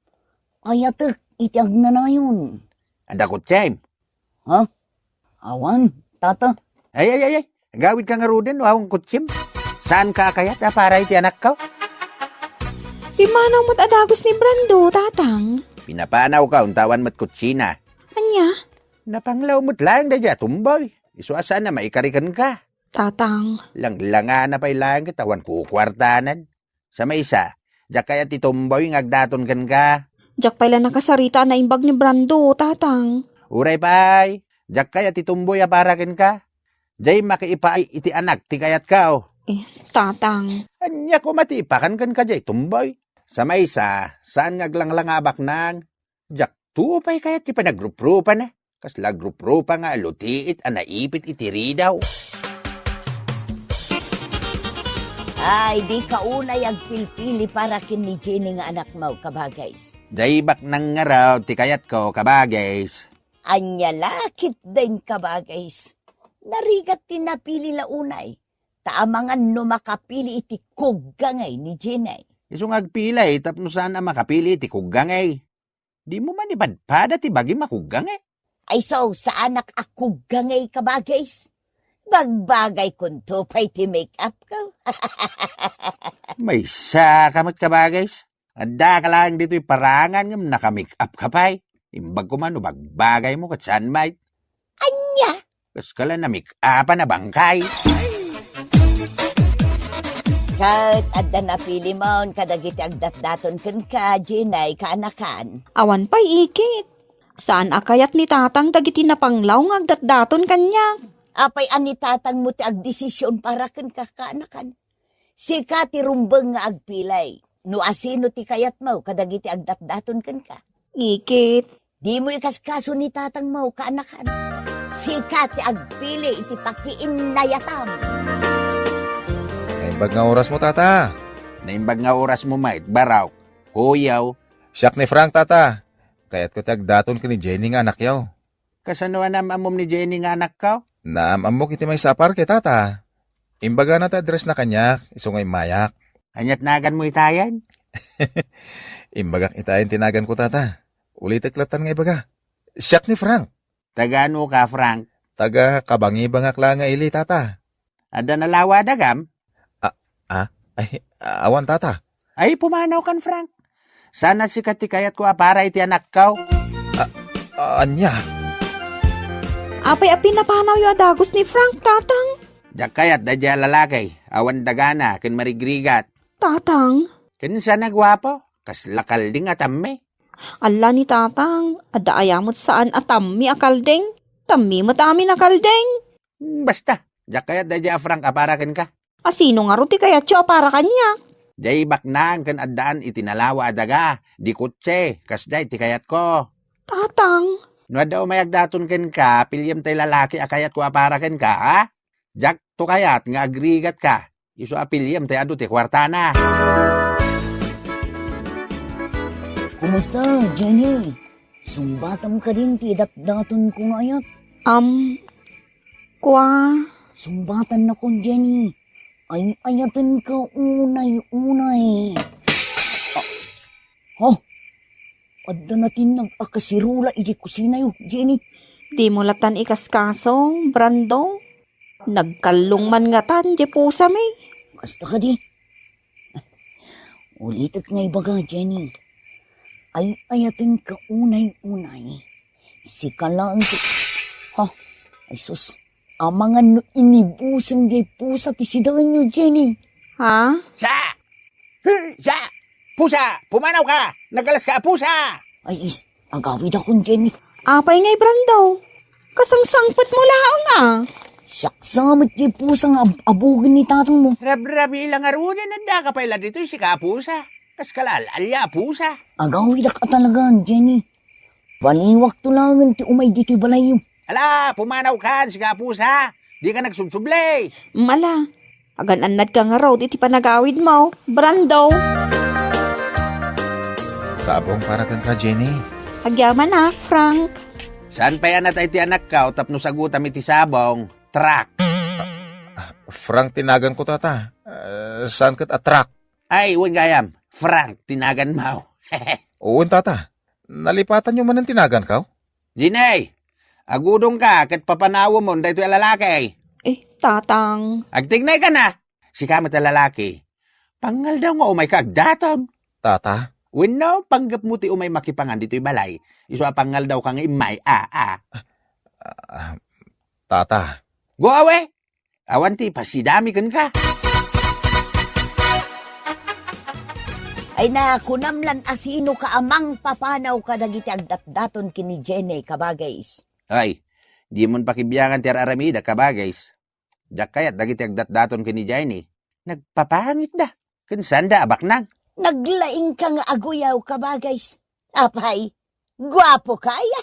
Kayatek iti agnanayon. Adda kotsiem? Ha? Awan, Tata. Ay, ay, ay, ay. Agawidka ngaruden no awan kotsiem. Saanka a kayat a para iti anakko? Pimmanaw met a dagus ni Brando, Tatang. Pinapanawka, unta awan met kotsina. Ania? Napanglaw met laeng daydiay a tomboy. Isu a saan a maikari kenka. Tatang. Langlangana pay laeng ket awan kukuartanan. Sa maysa, diak kayat ti tomboy nga agdaton kenka. Diak pay la nakasarita a naimbag ni Brando, Tatang. Uray pay, diak kayat ti tomboy a para kenka. Diay makiipaay iti anak ti kayatko. Eh, Tatang. Ania koma ti ipakan kenka diay tomboy? Sa maysa, saan nga aglanglanga a baknang? Diakto pay kayat ti panagruprupana. Kasla agruprupa nga alutiit a naipit iti ridaw. Ay, dika unay agpilpili para ken ni Jenny nga anakmo, kabagays. Diay baknang ngarud ti kayatko, kabagays. Ania la ketdin, kabagays? Narigat ti napili la unay. Ta amangan no makapili iti kuggangay ni Jenny. Isu nga agpili tapno saan a makapili iti kuggangay. Dimo man ipadpada ti bagim a kuggangay? Ay, so, saanak a kuggangay, kabagays? Bagbagaykonto pay ti make-up ko. Maysaka met, kabagays. Addaka laeng ditoy parangan ngem naka-make-up ka pay. Imbag koma no bagbagaymo ket saan met. Ania? Kas ka la namik-apan a bangkay. Ket adda napilimon kadagiti agdatdaton kenka, Jenny, kaanakan. Awan pay ikit. Saan a kayat ni Tatang dagiti napanglaw nga agdatdaton kaniak. Apay a ni Tatangmo ti agdesision para kenka, kaanakan? Sika ti rumbeng nga agpili no asino ti kayatmo kadagiti agdatdaton kenka. Ikit. Dimo ikaskaso ni Tatangmo, kaanakan. Sika ti agpili iti pakiinnayatam. Naimbag nga orasmo, Tata. Naimbag nga orasmo met, Barok. Kuyaw. Siak ni Frank, Tata. Kayatko ti agdaton ken ni Jenny nga anakyo. Kasano a naam-ammom ni Jenny nga anakko? Naam-ammok iti maysa a parke, Tata. Imbagana ti addressna kaniak, isu nga immayak. Aniat naganmo itayen? Imbagak itayen ti naganko, Tata. Ulitek lattan nga ibaga. Siak ni Frank. Tagano ka, Frank? Taga kabangibangak la nga ili, tata. Adda nalawa a dagam? Ah, ah, ay, awan, tata. Ay, pumanawkan, Frank. Saan a sika ti kayatko a para iti anakko? Ah, ania? Apay a pinapanawyo a dagus ni Frank, tatang? Diak kayat daydiay a lalaki, awan dagana ken marigrigat. Tatang? Ken saan a guapo, kasla kalding a tammi. Alla ni tatang, adda aya met saan a tammi a kalding? Tammi met amin a kalding. Hmm, basta, diak kayat daydiay a Frank a para kenka. A sino ngarud ti kayatyo a para kaniak? Diay baknang ken addaan iti nalawa a daga, di kotse, kasdiay ti kayatko. Tatang. No adda umay agdaton kenka, piliem tay lalaki a kayatko a para kenka, ha? Diakto kayat nga agrigatka. Isu a piliem tay adu ti kuartana. Kumusta, Jenny? Sungbatam kadin ti datdatonko nga ayat? Am, kua? Sungbatan nakon, Jenny. Ay-ayatenka unay-unay. Ah, oh, adda natinnag a kasirula iti kusinayo, Jenny. Dimo latan ikaskaso, Brando. Nagkallong man ngatan diay pusami. Kasta kadi. Ulitek nga ibaga, Jenny. Ay-ayatenka unay-unay. Sika laeng ti, ha? Ay sus. Amangan no inibusem diay pusa ti sidaenyo, Jenny. Ha? Sa! Sa! Pusa! Pumanawka! Nagkalaska a pusa! Ay is, agawidakon, Jenny. Apay ngay, Brando? Kasangsangpetmo laeng a. Siak sa met diay pusa nga ab-, abugen ni tatangmo. Rabrabi la ngaruden, addaka pay la ditoy sika a pusa. Kas kalal-alia a pusa. Agawidak a talagan, Jenny. Paliwakto laengen ti umay ditoy balayyo. Ala, pumanawkan, sika a pusa. Dika nagsubsubli. Mala, agan-annadka ngarud iti panagawidmo, Brando. Sabong para kenka, Jenny. Agyamanak, Frank. Saan pay a natay ti anakko tapno sagutam iti sabong? Truck. Ah, Frank ti naganko, tata. Ah, saan ket a truck? Ay, wen gayam. Frank ti naganmo. Wen, tata. Nalipatanyo manen ti naganko? Jenny, agudongka ket papanawemon daytoy a lalaki. Eh, tatang. Agtignaykan a. Sika met a lalaki. Pangngaldaw nga umayka agdaton. Tata? Wenno, panggepmo ti umay makipangan ditoy balay. Isu a pangngaldaw ka nga immay, a, a. Ah, tata. Go away! Awan ti ipasidami kenka. Ay na, kunam lan a sino ka a mangpapanaw kadagiti agdatdaton ken ni Jenny, kabagays. Ay, dimon pakibiangan ti ar-aramida, kabagays. Diak kayat dagiti agdatdaton ken ni Jenny. Nagpapangitda. Ken saanda a baknang. Naglaingka nga aguyaw, kabagays. Apay, guapo ka aya?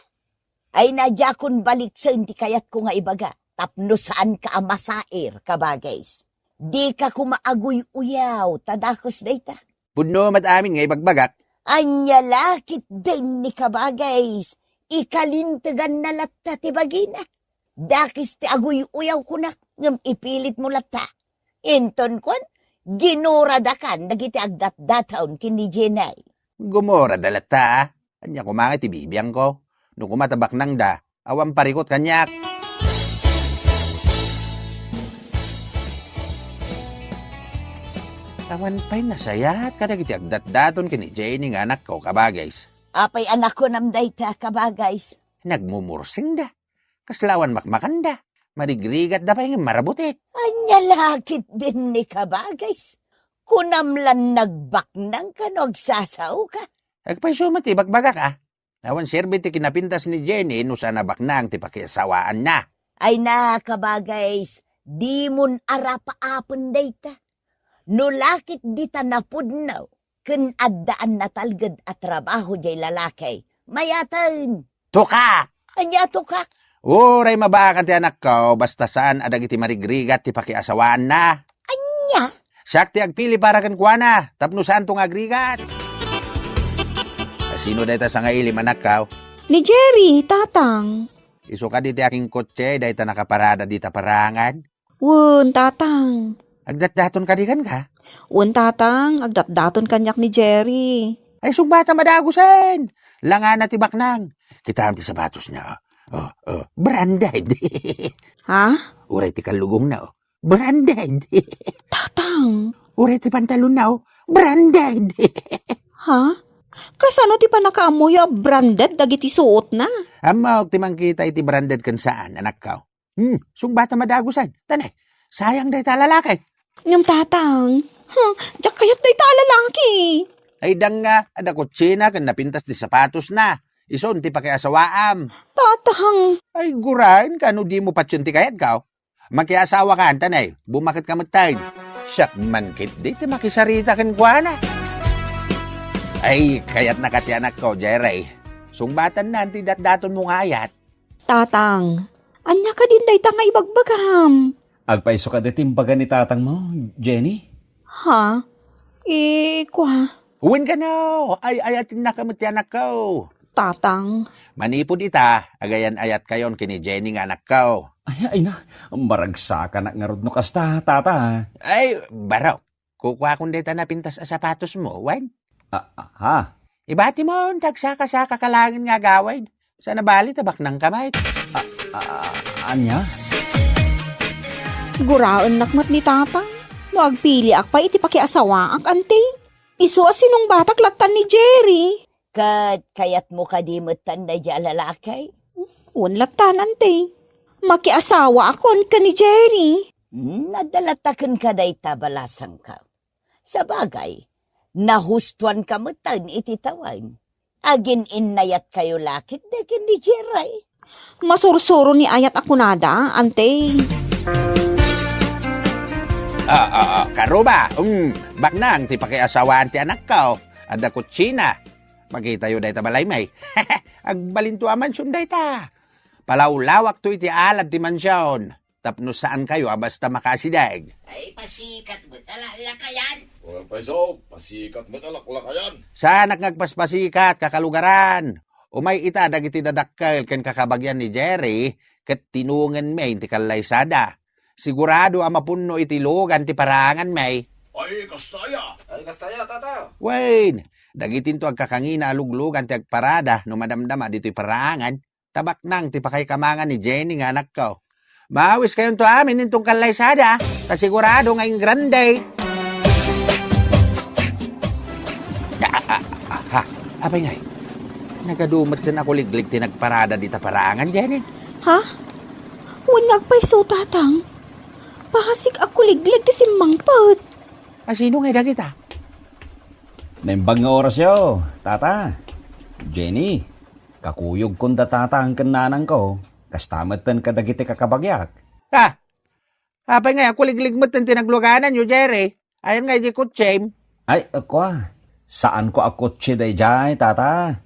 Ay, na diakon baliksen ti kayatko nga ibaga, tapno saanka a masair, kabagays. Dika koma aguy-uyaw, ta dakes dayta. Pudno met amin nga ibagbagak. Ania la ketdin ni kabagays, ikalinteganna latta ti bagina. Dakes ti aguy-uyaw kunak, ngem ipilitmo latta. Inton kuan, ginuradakan dagiti agdatdataon ken ni Jenny. Gumurada latta, a. Ania koma nga ti bibiangko? No koma ta baknangda, awan parikut kaniak. Awan pay nasayaat kadagiti agdatdaton ken ni Jenny nga anakko, kabagays. Apay a nakunam dayta, kabagays? Nagmumursingda. Kasla awan makmakanda. Marigrigatda pay ngem marabutik. Ania la ketdin ni kabagays? Kunam lan nagbaknangka no agsasaoka. Agpayso met ti ibagbagak, a. Awan serbi ti kinapintas ni Jenny no saan a baknang ti pakiasawaanna. Ay na, kabagays, dimon arapaapen dayta. No la ketdi ta napudno ken addaan natalged a trabaho diay lalaki, mayaten. Tukak! Ania tukak? Uray mabaakan ti anakko, basta saan a dagiti marigrigat ti pakiasawaanna. Ania? Siak ti agpili para kenkuana, tapno saanto nga agrigat. Asino dayta sangaili, anakko? Ni Jerry, tatang. Isu kadi ti akingkotse dayta nakaparada dita parangan? Wen, tatang. Agdatdaton kadi kenka? Wen, tatang, agdatdaton kaniak ni Jerry. Ay, sungbatam a dagusen! Langana ti baknang. Kitaem ti sapatosna. Oh, oh, branded. Ha? Uray ti kallugongna, oh. Branded. Tatang. Uray ti pantalonna, oh. Branded. Ha? Kasano ti pannakaammoyo a branded dagiti suotna? Ammok ti mangkita iti branded ken saan, anakko. Hmm, sungbata madagusan. Tanay, sayang dayta a lalaki. Ngem tatang, huh, diak kayat dayta a lalaki. Ay, danga, adda kutsina ken napintas ti sapatosna. Isun ti pakiasawaam. Tatang. Ay, guraen ka no dimo patien ti kayatko. Makiasawa ka, Antanay. Bumaket ka met tayo. Siak man ketdi ti makisarita kenkuana. Ay, kayatna ka ti anakko, Jerry. Sungbatanna ti datdatonmo nga ayat. Tatang, ania kadin dayta nga ibagbagam? Agpayso kadi ti imbaga ni tatangmo, Jenny? Ha? Eh, kua? Wen kano, ay-ayatennaka met ti anakko. Tatang. Manipud ita, agayan-ayatkayon ken ni Jenny nga anakko. Ay, ay na, maragsakanak ngarud no kasta, tata. Ay, barok. Kukuakon dayta napintas a sapatosmo, wen? Ah, ah, ha? Ibatimon ti agsaka-saka ka laengen nga agawid. Saan a bali ta baknangka met. Ah, ah, ania? Guraennak met ni tatang. No agpiliak pay iti pakiasawaak, anti? Isu a sinungbatak lattan ni Jerry. Ket kayatmo kadi metten daydiay a lalaki? Wen lattan, anti. Makiasawaakon ken ni Jerry. Hmm, adda latta kenka dayta balasangko. Sabagay, nahustoanka metten iti tawen. Agin-innayatkayo la ketdi ken ni Jerry. Masursuro ni ayat a kunada, anti. Ah, ah, ah, karuba, um, baknang ti pakiasawaan ti anakko. Adda kutsina. Makitayo dayta balay, may. Agbalinto a mansion dayta. Palawlawakto iti alad ti mansion. Tapno saankayo a basta makaasideg. Ay, pasikat met a laklakayan. O, paiso, pasikat met a laklakayan. Saanak nga agpaspasikat, kakalugaran. Umay ita dagiti dadakkel ken kakabagian ni Jerry, ket tinungenmi ti kallaysada. Sigurado a mapunno iti lugan ti paraanganmi. Ay, kastaya. Ay, kastaya, tata. Wen, dagitinto agkakangina a luglugan ti agparada no madamdama ditoy paraangan. Tabaknang ti pakaikamangan ni Jenny nga anakko. Maawiskayonto amin inton kallaysada, ta sigurado nga ingrande. Ah, ah, ah, ha, apay ngay? Nagadu met ken a kuliglig ti nagparada dita paraangan, Jenny? Ha? Wen nga agpayso, tatang. Pasig a kuliglig ti simmangpet. A sino ngay dagita? Naimbag nga orasyo, tata. Jenny. Kakuyogkon da tatang ken nanangko, kasta metten kadagiti kakabagiak. Ah! Apay ngay a kuliglig metten ti naglugananyo, Jerry? Ayan nga iti kutsem? Ay, kua, saanko a kutse daydiay, tata.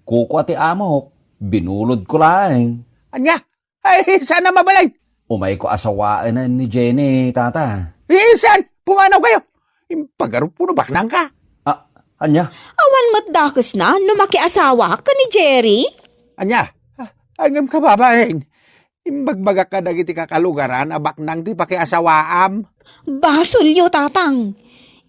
Kukua ti amok, binulodko laeng. Ania? Ay, saan a mabalin? Umayko a sawaenen ni Jenny, tata. Eh, saan? Pumanaw kayo. Impagarup no baknang ka. Ah, ania? Awan met dakesna no makiasawa ka ni Jerry? Ania? Ah, ay, ngem kababain. Imbagbagak ka dagiti kakalugaran a baknang ti pakiasawaam. Basolyo, tatang.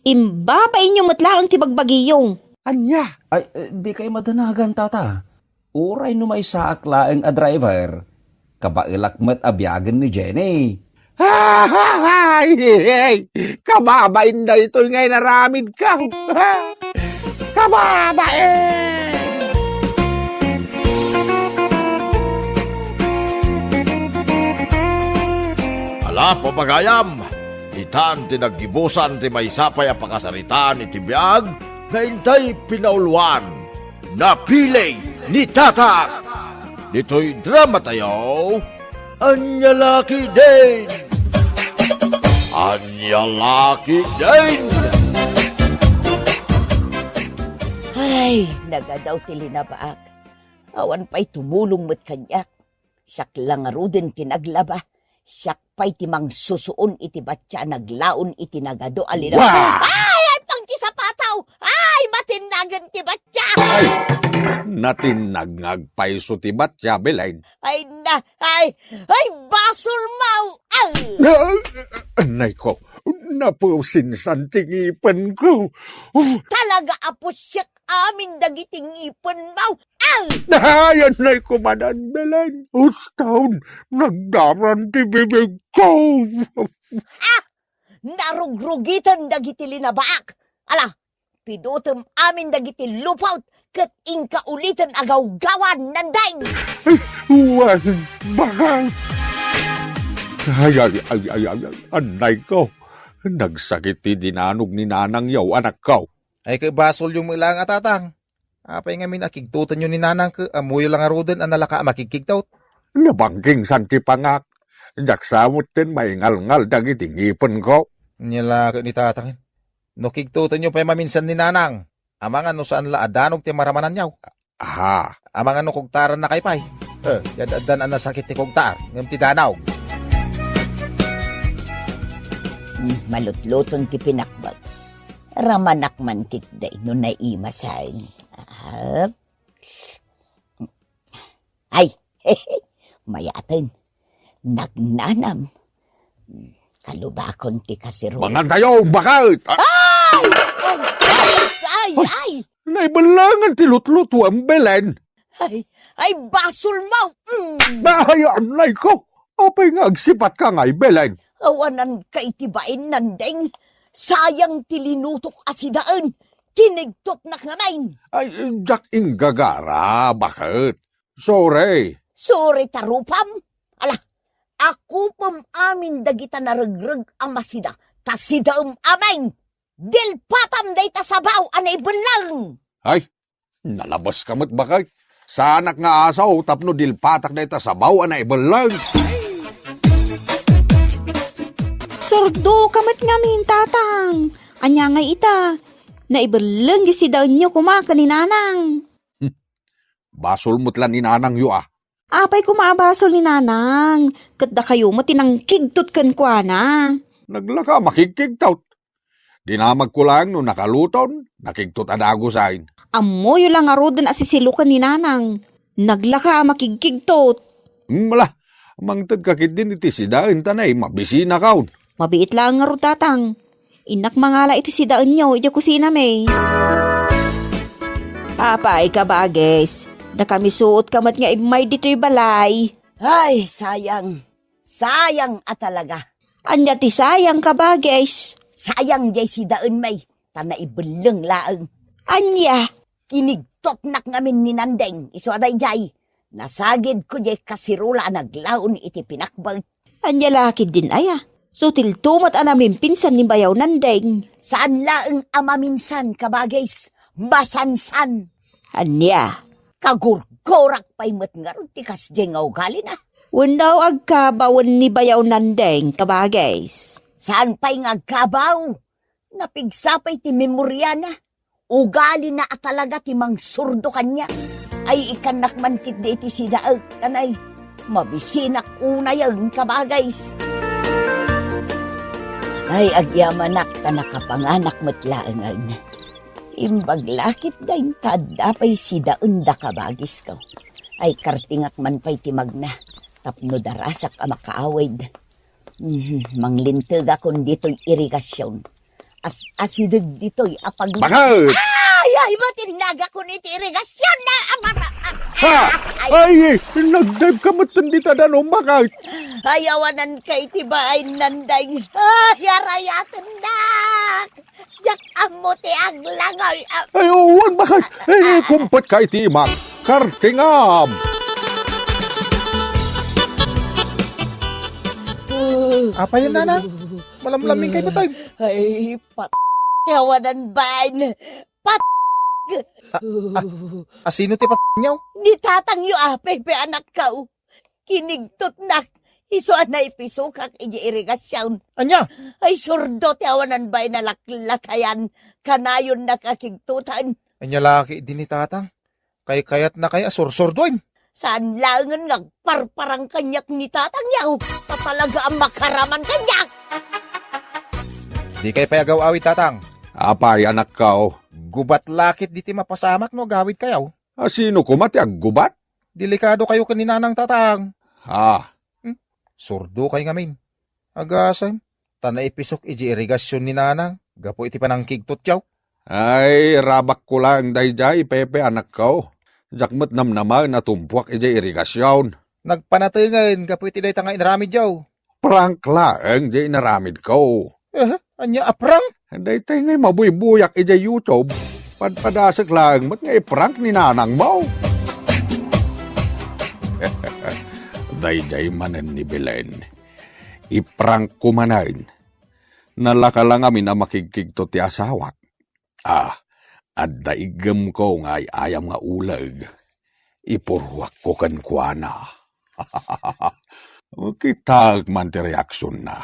Imbabainyo met laeng ti bagbagiyo. Ania? Ay, eh, di kay madanagan, tata. Uray no maysaak laeng a driver, kabaelak met a biagen ni Jenny. Ay, kababain daytoy nga inaramidko. Kababain! Ala, papagayam, itan ti naggibusan ti maysa pay a pakasaritaan iti biag nga intay pinauluan. Napili ni Tata. Ditoy drama tayo, Ania La Ketdin? Ania La Ketdin? Ay, nagadaw ti linabaak. Awan pay tumulong met kaniak. Siak la ngaruden ti naglaba. Siak pay ti mangsusuon iti batya a naglaon iti nagadu a linaw. Wah! Ay, ay, pang ti sapataw! Ay, matinnagen ti batya! Ay, natinnag nga agpayso ti batya, Belen. Ay, na, ay, ay, basol mo! Ay! Ah, anay ko, napusinsan ti ngipen ko. Talaga a pusyek amin dagiti ngipenmo. Ah! Ay, anay kumanan, Belen. Uston, nagdaran ti bibigko. Ah! Narugrugiten dagiti linabaak. Ala, pidutem amin dagiti lupot ket inka uliten a gawgawan, Nandeng. Wen, bakal. Ay, ay, ay, ay, ay, ay, anay ko. Nagsakit ti dinanog ni nanangyo, anakko. Ay, ket basolyo met laeng a tatang. Apay ngamin a kigtotenyo ni nanang ket ammoyo la ngaruden a nalaka a makigkigtot? Nabangkingsan ti pangak. Diak sa metten maingalngal dagiti ngipenko. Ania la ket ni tatang. No kigtotenyo pay maminsan ni nanang, amangan no saan la a danog ti maramananyo. Aha. Amangan no kugtarannakay pay. Eh, yad-addan a nasakit ti kugtar, ngem ti danog. Hmm, malutluton ti pinakbag. Ramanak man ketdi no naimasay. Ah. Ay, mayaten. Nagnanam. Kalubakon ti kasirol. Mangantayo, bakit? Ah! Ay! Ay! Ay! Ay! Naibellengen ti lutlutuem, Belen. Ay! Ay, basolmo! Mm! Ay, anay ko! Apay nga agsipatka ngay, Belen? Awananka iti bain, Nandeng. Sayang ti linutok a sidaen. Kinigtotnak ngamin. Ay, diak inggagara, bakit? Sorry. Sorry ta rupam? Ala, akupem amin dagita naregreg a masida, ta sidaem amin. Dilpatam dayta sabaw a naibelleng. Ay, nalabaska met, bakit? Saanak nga asaw tapno dilpatak dayta sabaw a naibelleng. Surdoka met ngamin, tatang. Ania ngay ita? Naibelleng ti sidaenyo koma ken ni nanang. Hmm. Basol met la ni nanangyo, a. Apay koma a basol ni nanang, ket dakayo met ti nangkigtot kenkuana. Naglaka a makigkigtot. Dinamagko laeng no nakaluton, nakigtot a dagusain. Ammoyo la ngaruden a sisiloken ni nanang. Naglaka a makigkigtot. Hmm, ala, mangtedka ketdin iti sidaen ta nay, mabisinakon. Mabiit laeng ngarud, tatang. Innak mangala iti sidaenyo idiay kusinami. Apay, kabagis, nakamisuotka met nga immay ditoy balay. Ay, sayang. Sayang a talaga. Ania ti sayang, kabagis? Sayang diay sidaenmi, ta naibelleng laeng. Ania? Kinigtotnak ngamin ni Nandeng, isu a daydiay. Nasagidko diay kasirola a naglaon iti pinakbag. Ania la ketdin aya? Sutilto met a namimpinsan ni bayaw Nandeng. Saan laeng a maminsan, kabagis. Masansan. Ania? Kagurgurak pay met ngarud ti kasdiay nga ugalina. Wenno agkabawen ni bayaw Nandeng, kabagis? Saan pay nga agkabaw? Napigsa pay ti memoriana. Ugalina a talaga ti mangsurdo kaniak. Ay, ikkannak man ketdi iti sidaek, ta nay, mabisinak unayen, kabagis. Ay, agyamanak ta nakapanganak met laengen. Imbag la ketdi ta adda pay sidaenda, kabagisko. Ay, kartingak man pay ti magna tapno darasak a makaawid. Mhm, manglintegakon ditoy irigasion. As-asideg ditoy a pag- Bakit? Ay, ay, matinnagakon iti irigasion na, ah, mata-, ah, Ha! Ay! Ay, nagdayka met dita danom, bakit? Ay, awananka iti baay, Nandeng. Ay, arayatennak! Diak ammo ti aglangoy, ah. Ay, wen, bakit? Eh, kumpetka iti imak. Kartingam! Apay, nana? Malamlaming kay patay. Ay, pat-, ti awanan bain. Pat-, A, a, asino ti patnyo? Ni tatangyo, apay, pe, anakko. Kinigtotnak, isu a naipisokak idiay irigasion. Ania? Ay, surdo ti awanan bain a laklakayan, kanayonnak a kigtotan. Ania la ketdi ni tatang? Kaykayatnakay a sursurdoen? Saan laengen nga agparparang kaniak ni tatangyo, ta talaga a makaraman kaniak! Dikay pay agaw-awid, tatang. Apay, anakko? Gubat la ketdi ti mapasamak no agawidkayo. Asino koma ti aggubat? Delikadokayo ken ni nanang, tatang. Ah. Hmm? Surdokay ngamin. Agasem, ta naipisok idiay irigasion ni nanang gapu iti panangkigtotyo. Ay, rabakko laeng daydiay, Pepe, anakko. Diak met namnamaen a tumpuak idiay irigasion. Nagpanatengen gapu iti dayta nga inaramidyo. Prank laeng diay inaramidko. Eh, ania a prank? Daytoy ngay mabuybuyak idiay YouTube. Padpadasek laeng met nga i-prank ni nanangmo. Daydiay manen ni Belen. I-prankko manen. Nalaka la ngamin a makigkigto ti asawak. Ah, adda iggemko nga ay-ayam nga uleg. Ipuruakko kenkuana. Kitaek man ti reaksionna.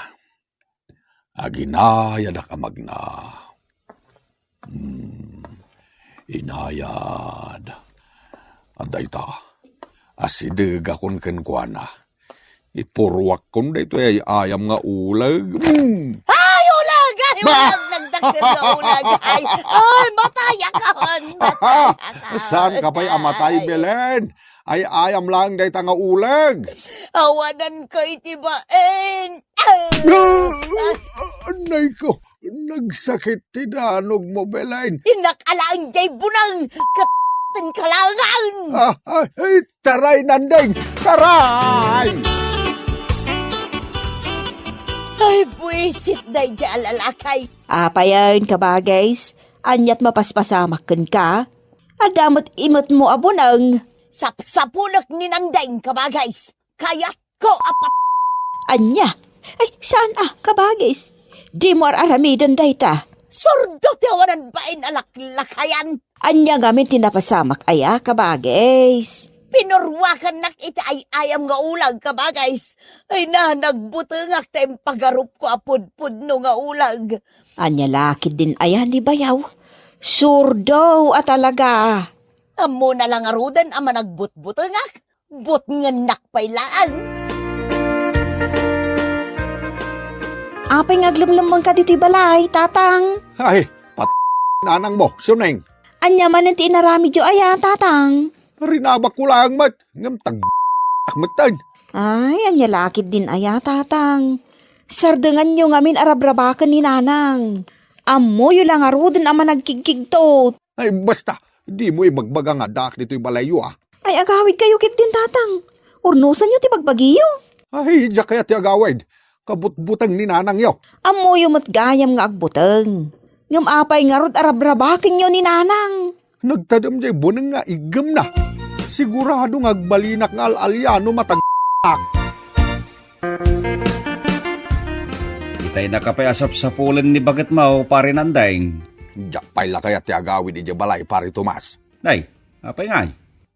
Aginayadak a magna. Hmm, inayad. Adda ita. Asidegakon kenkuana. Ipuruakkon daytoy ay-ayam nga uleg. Hmm. Ay, uleg! Ay, uleg! Nagdakkel nga uleg! Ay, ay, matayakon! Matayakon! Saanka pay a matay, Belen? Ay-ayam laeng dayta nga uleg. Awananko iti bain. Ah! Anay ko, nagsakit ti danogmo, Belen. Innak alaen jay buneng, ket ten kalangan. Ah, ah, ay, taray, Nandeng, taray! Ay, buisit dayjay a lalaki. Apayen, kabagays, aniat mapaspasamak kenka? Adda met imetmo a buneng. Sapsapulek ni Nandeng, kabagays. Kayatko a pat- Ania? Ay, saan a, kabagays? Dimo ar-aramiden dayta. Surdo ti awanan bain a laklakayan. Ania ngamin ti napasamak aya, kabagays? Pinuruakannak iti ay-ayam nga uleg, kabagays. Ay na, nagbutengak ta impagarupko a pudpudno nga uleg. Ania la ketdin aya ni bayaw? Surdo a talaga. Ammona la ngaruden a managbutbutengak? Butngennak pay laeng. Apay nga aglemlemmengka ditoy balay, Tatang? Ay, pat-, nanangmo, Suneng. Ania manen ti inaramidyo aya, Tatang? Rinabakko laeng met, ngem tag-, ak metten. Ay, ania la ketdin aya, Tatang? Sardenganyo ngamin a rabrabaken ni Nanang. Ammoyo la ngaruden a managkigkigtot. Ay, basta, dimo ibagbaga nga addaak ditoy balayyo, a. Ay, agawidkayo ketdin, Tatang. Urnosanyo ti bagbagiyo. Ay, diak kayat ti agawid. Kabutbuteng ni nanangyo. Ammoyo met gayam nga agbuteng. Ngem apay ngarud a rabrabakenyo ni nanang? Nagtadem jay buneng nga iggemna. Sigurado nga agbalinak nga al-alia no matag-ak. Itay naka pay a sapsapulen ni bagetmo, Pare Nandeng. Diak pay la kayat ti agawid idiay balay, Pare Tomas. Nay, apay ngay?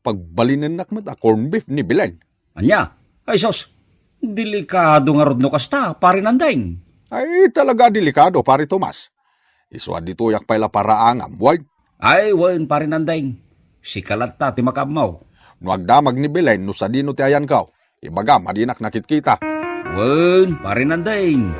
Pagbalinennak met a corned beef ni Belen. Ania? Ay sus, delikado ngarud no kasta, Pare Nandeng. Ay, talaga delikado, Pare Tomas. Isu a ditoyak pay la paraangam, wen? Ay, wen, Pare Nandeng. Sika latta ti makaammo. No agdamag ni Belen no sadino ti ayanko, ibagam a dinak nakitkita. Wen, Pare Nandeng.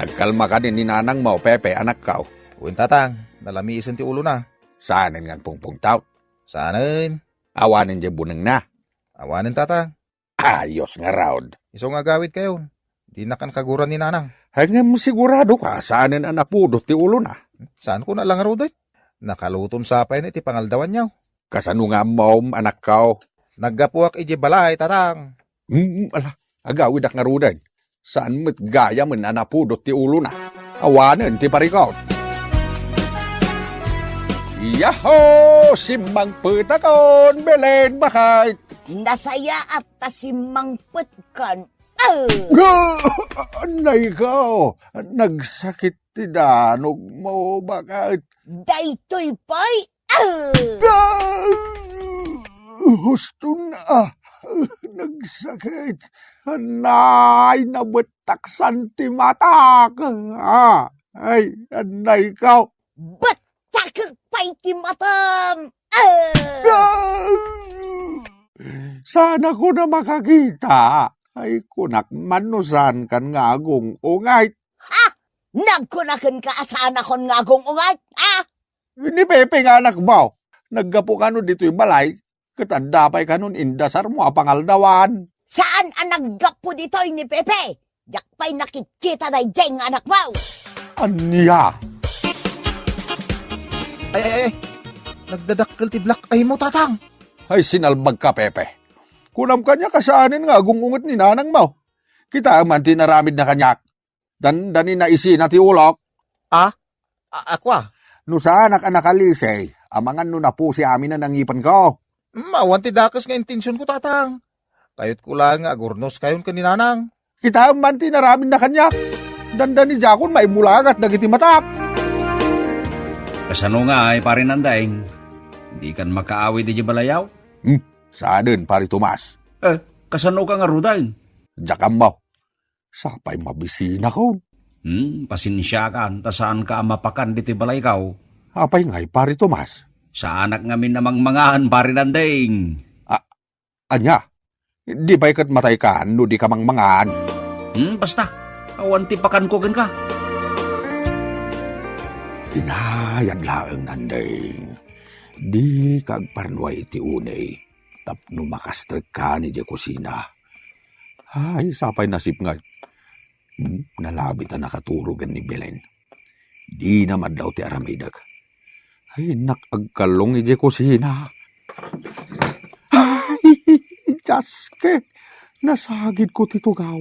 Nagkalma kadi ni nanangmo, Pepe, anakko? Wen, Tatang, nalamiisen ti ulona. Saanen nga agpungpungtaw? Saanen. Awanen jay bunengna? Awanen, Tatang. Ayos ngarud. Isu nga agawidkayon. Dinakan kaguran ni nanang. Ngem siguradoka, saanen a napudot ti ulona? Saanko a la ngaruden. Nakaluton sa pay iti pangaldawanyo. Kasano nga ammom, anakko? Naggapuak idiay balay, Tatang. Mm, ala, agawidak ngaruden. Saan met gayamen a napudot ti ulona. Awanen ti parikut. Yahoo! Simmangpetakon, Belen, bakit? Nasayaat ta simmangpetkan. Ah! Anay ko! Nagsakit ti danogmo, bakit? Daytoy pay. Ah! Ah! Husto na. Nagsakit. Anay, nabettaksan ti matak. Ah, ay, anay ko. Bettakek pay ti matam. Ah! Ah! Saanakon a makakita. Ay, kunak man no saankan nga agung-ungayt. Ha? Nagkunakenka a saanakon nga agung-ungayt? Ha? Ni Pepe nga anakmo, naggapu kano ditoy balay, ket adda pay kanon indasarmo a pangaldawan. Saan a naggapu ditoy ni Pepe? Diak pay nakitkita daydiay nga anakmo. Ania? Ay, ay, ay. Nagdadakkel ti black eye mo, Tatang. Ay, sinalbagka, Pepe. Kunam kaniak a saanen nga agung-unget ni nanangmo. Kitaem man ti inaramidna kaniak. Dandani naisina ti ulok. Ah? A-, akua? No saanak a nakalisi, amangan no napusi amin a nangipenko. Mm, awan ti dakes nga intensionko, Tatang. Kayatko laeng nga agurnoskayon ken ni Nanang. Kitaem man ti inaramidna kaniak. Dandani diakon maimbulagat dagiti matak. Kasano ngay, Pare Nandeng? Dikan makaawid idiay balayaw? Hmm, saanen, Pare Tomas. Eh, kasanoka ngaruden? Diak ammo. Sapay mabisinakon. Hmm, pasensiakan, ta saanka a mapakan ditoy balayko. Apay ngay, Pare Tomas? Saanak ngamin a mangmangan, Pare Nandeng. A-, ania? Di pay ket mataykan no dika mangmangan? Hmm, basta. Awan ti pakanko kenka. Inayad laeng, Nandeng. Dika agparnuay iti uneg tapno makastrekkan idiay kusina. Ay, sapay nasipnget. Hmm, nalabit a nakaturog ni Belen. Dina madlaw ti aramidek. Ay, innak agkallong idiay kusina. Ay, Dios ko! Nasagidko ti tugaw.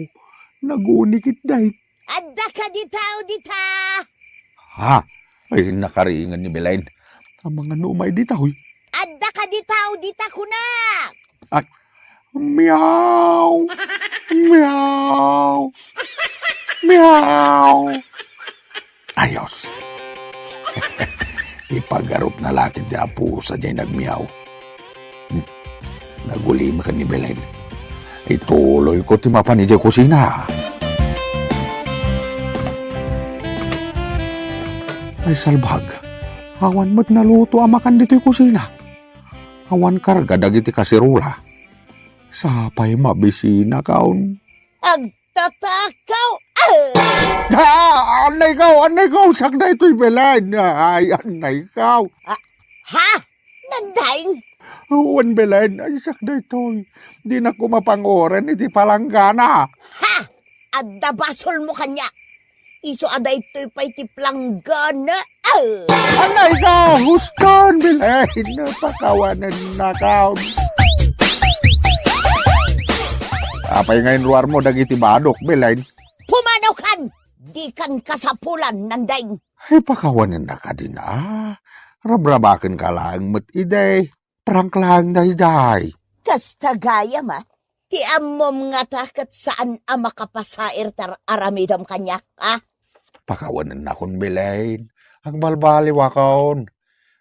Naguni ketdi. Adda kadi tao dita? Ha? Ay, nakaringan ni Belen. Amangan no umay dita, hoy. Adda kadi tao dita, kunak? Ay, meow! Meow! Meow! Ayos. Ipagarupna la ket ti apo sadiay nagmeow. Hmm. Nagulimek ni Belen. Ituloyko ti mapan idiay kusina. Ay, salbag. Awan met naluto a makan ditoy kusina. Awan karga dagiti kaserola. Sapay mabisinakon. Agtatakaw! Ah! Ah! Annayko! Annayko! Siak daytoy, Belen! Ay, annayko! Ah, ha? Nandeng? Wen, Belen, ay, siak daytoy. Dinak koma panguren iti palanggana. Ha? Adda basolmo kaniak. Isu a daytoy pay ti palanggana. Ah! Annayko! Huston, Belen! Pakawanennakon. Apay nga inruarmo dagiti badok, Belen? Pumanaw kan! Dikan kasapulan, Nandeng. Ay, pakawanennak kadin, a. Rabrabakenka laeng met idi. Prank laeng daydiay. Kasta gayam, a. Ti ammom ngata ket saan a makapasair ti ar-, aramidem kaniak, a. Pakawanennakon, Belen. Agbalbaliwakon.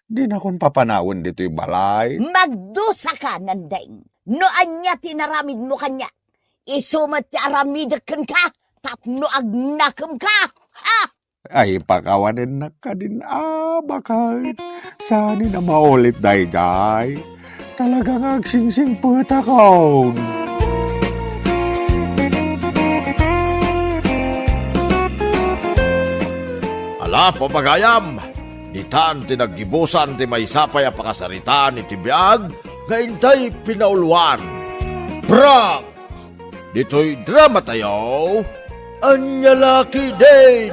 Dinakon papanawen ditoy balay. Magdusaka, Nandeng. No ania ti inaramidmo kaniak, isu met ti aramidek kenka tapno agnakemka. Ha? Ay, pakawanennak kadin, a, baket. Saan a maulit daydiay? Talaga nga agsingsingpetakon. Ala, papagayam, ditan ti naggibusan ti maysa pay a pakasaritaan iti biag nga intay pinauluan. Prank! Ditoy dramatayo, Ania La Ketdin!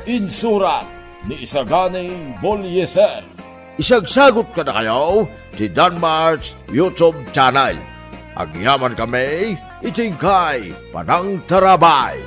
Insurat ni Isaganing Bolieser. Isagsagut kadakayo ti Danmart's YouTube channel. Agyamankami iti inkay panangtarabay.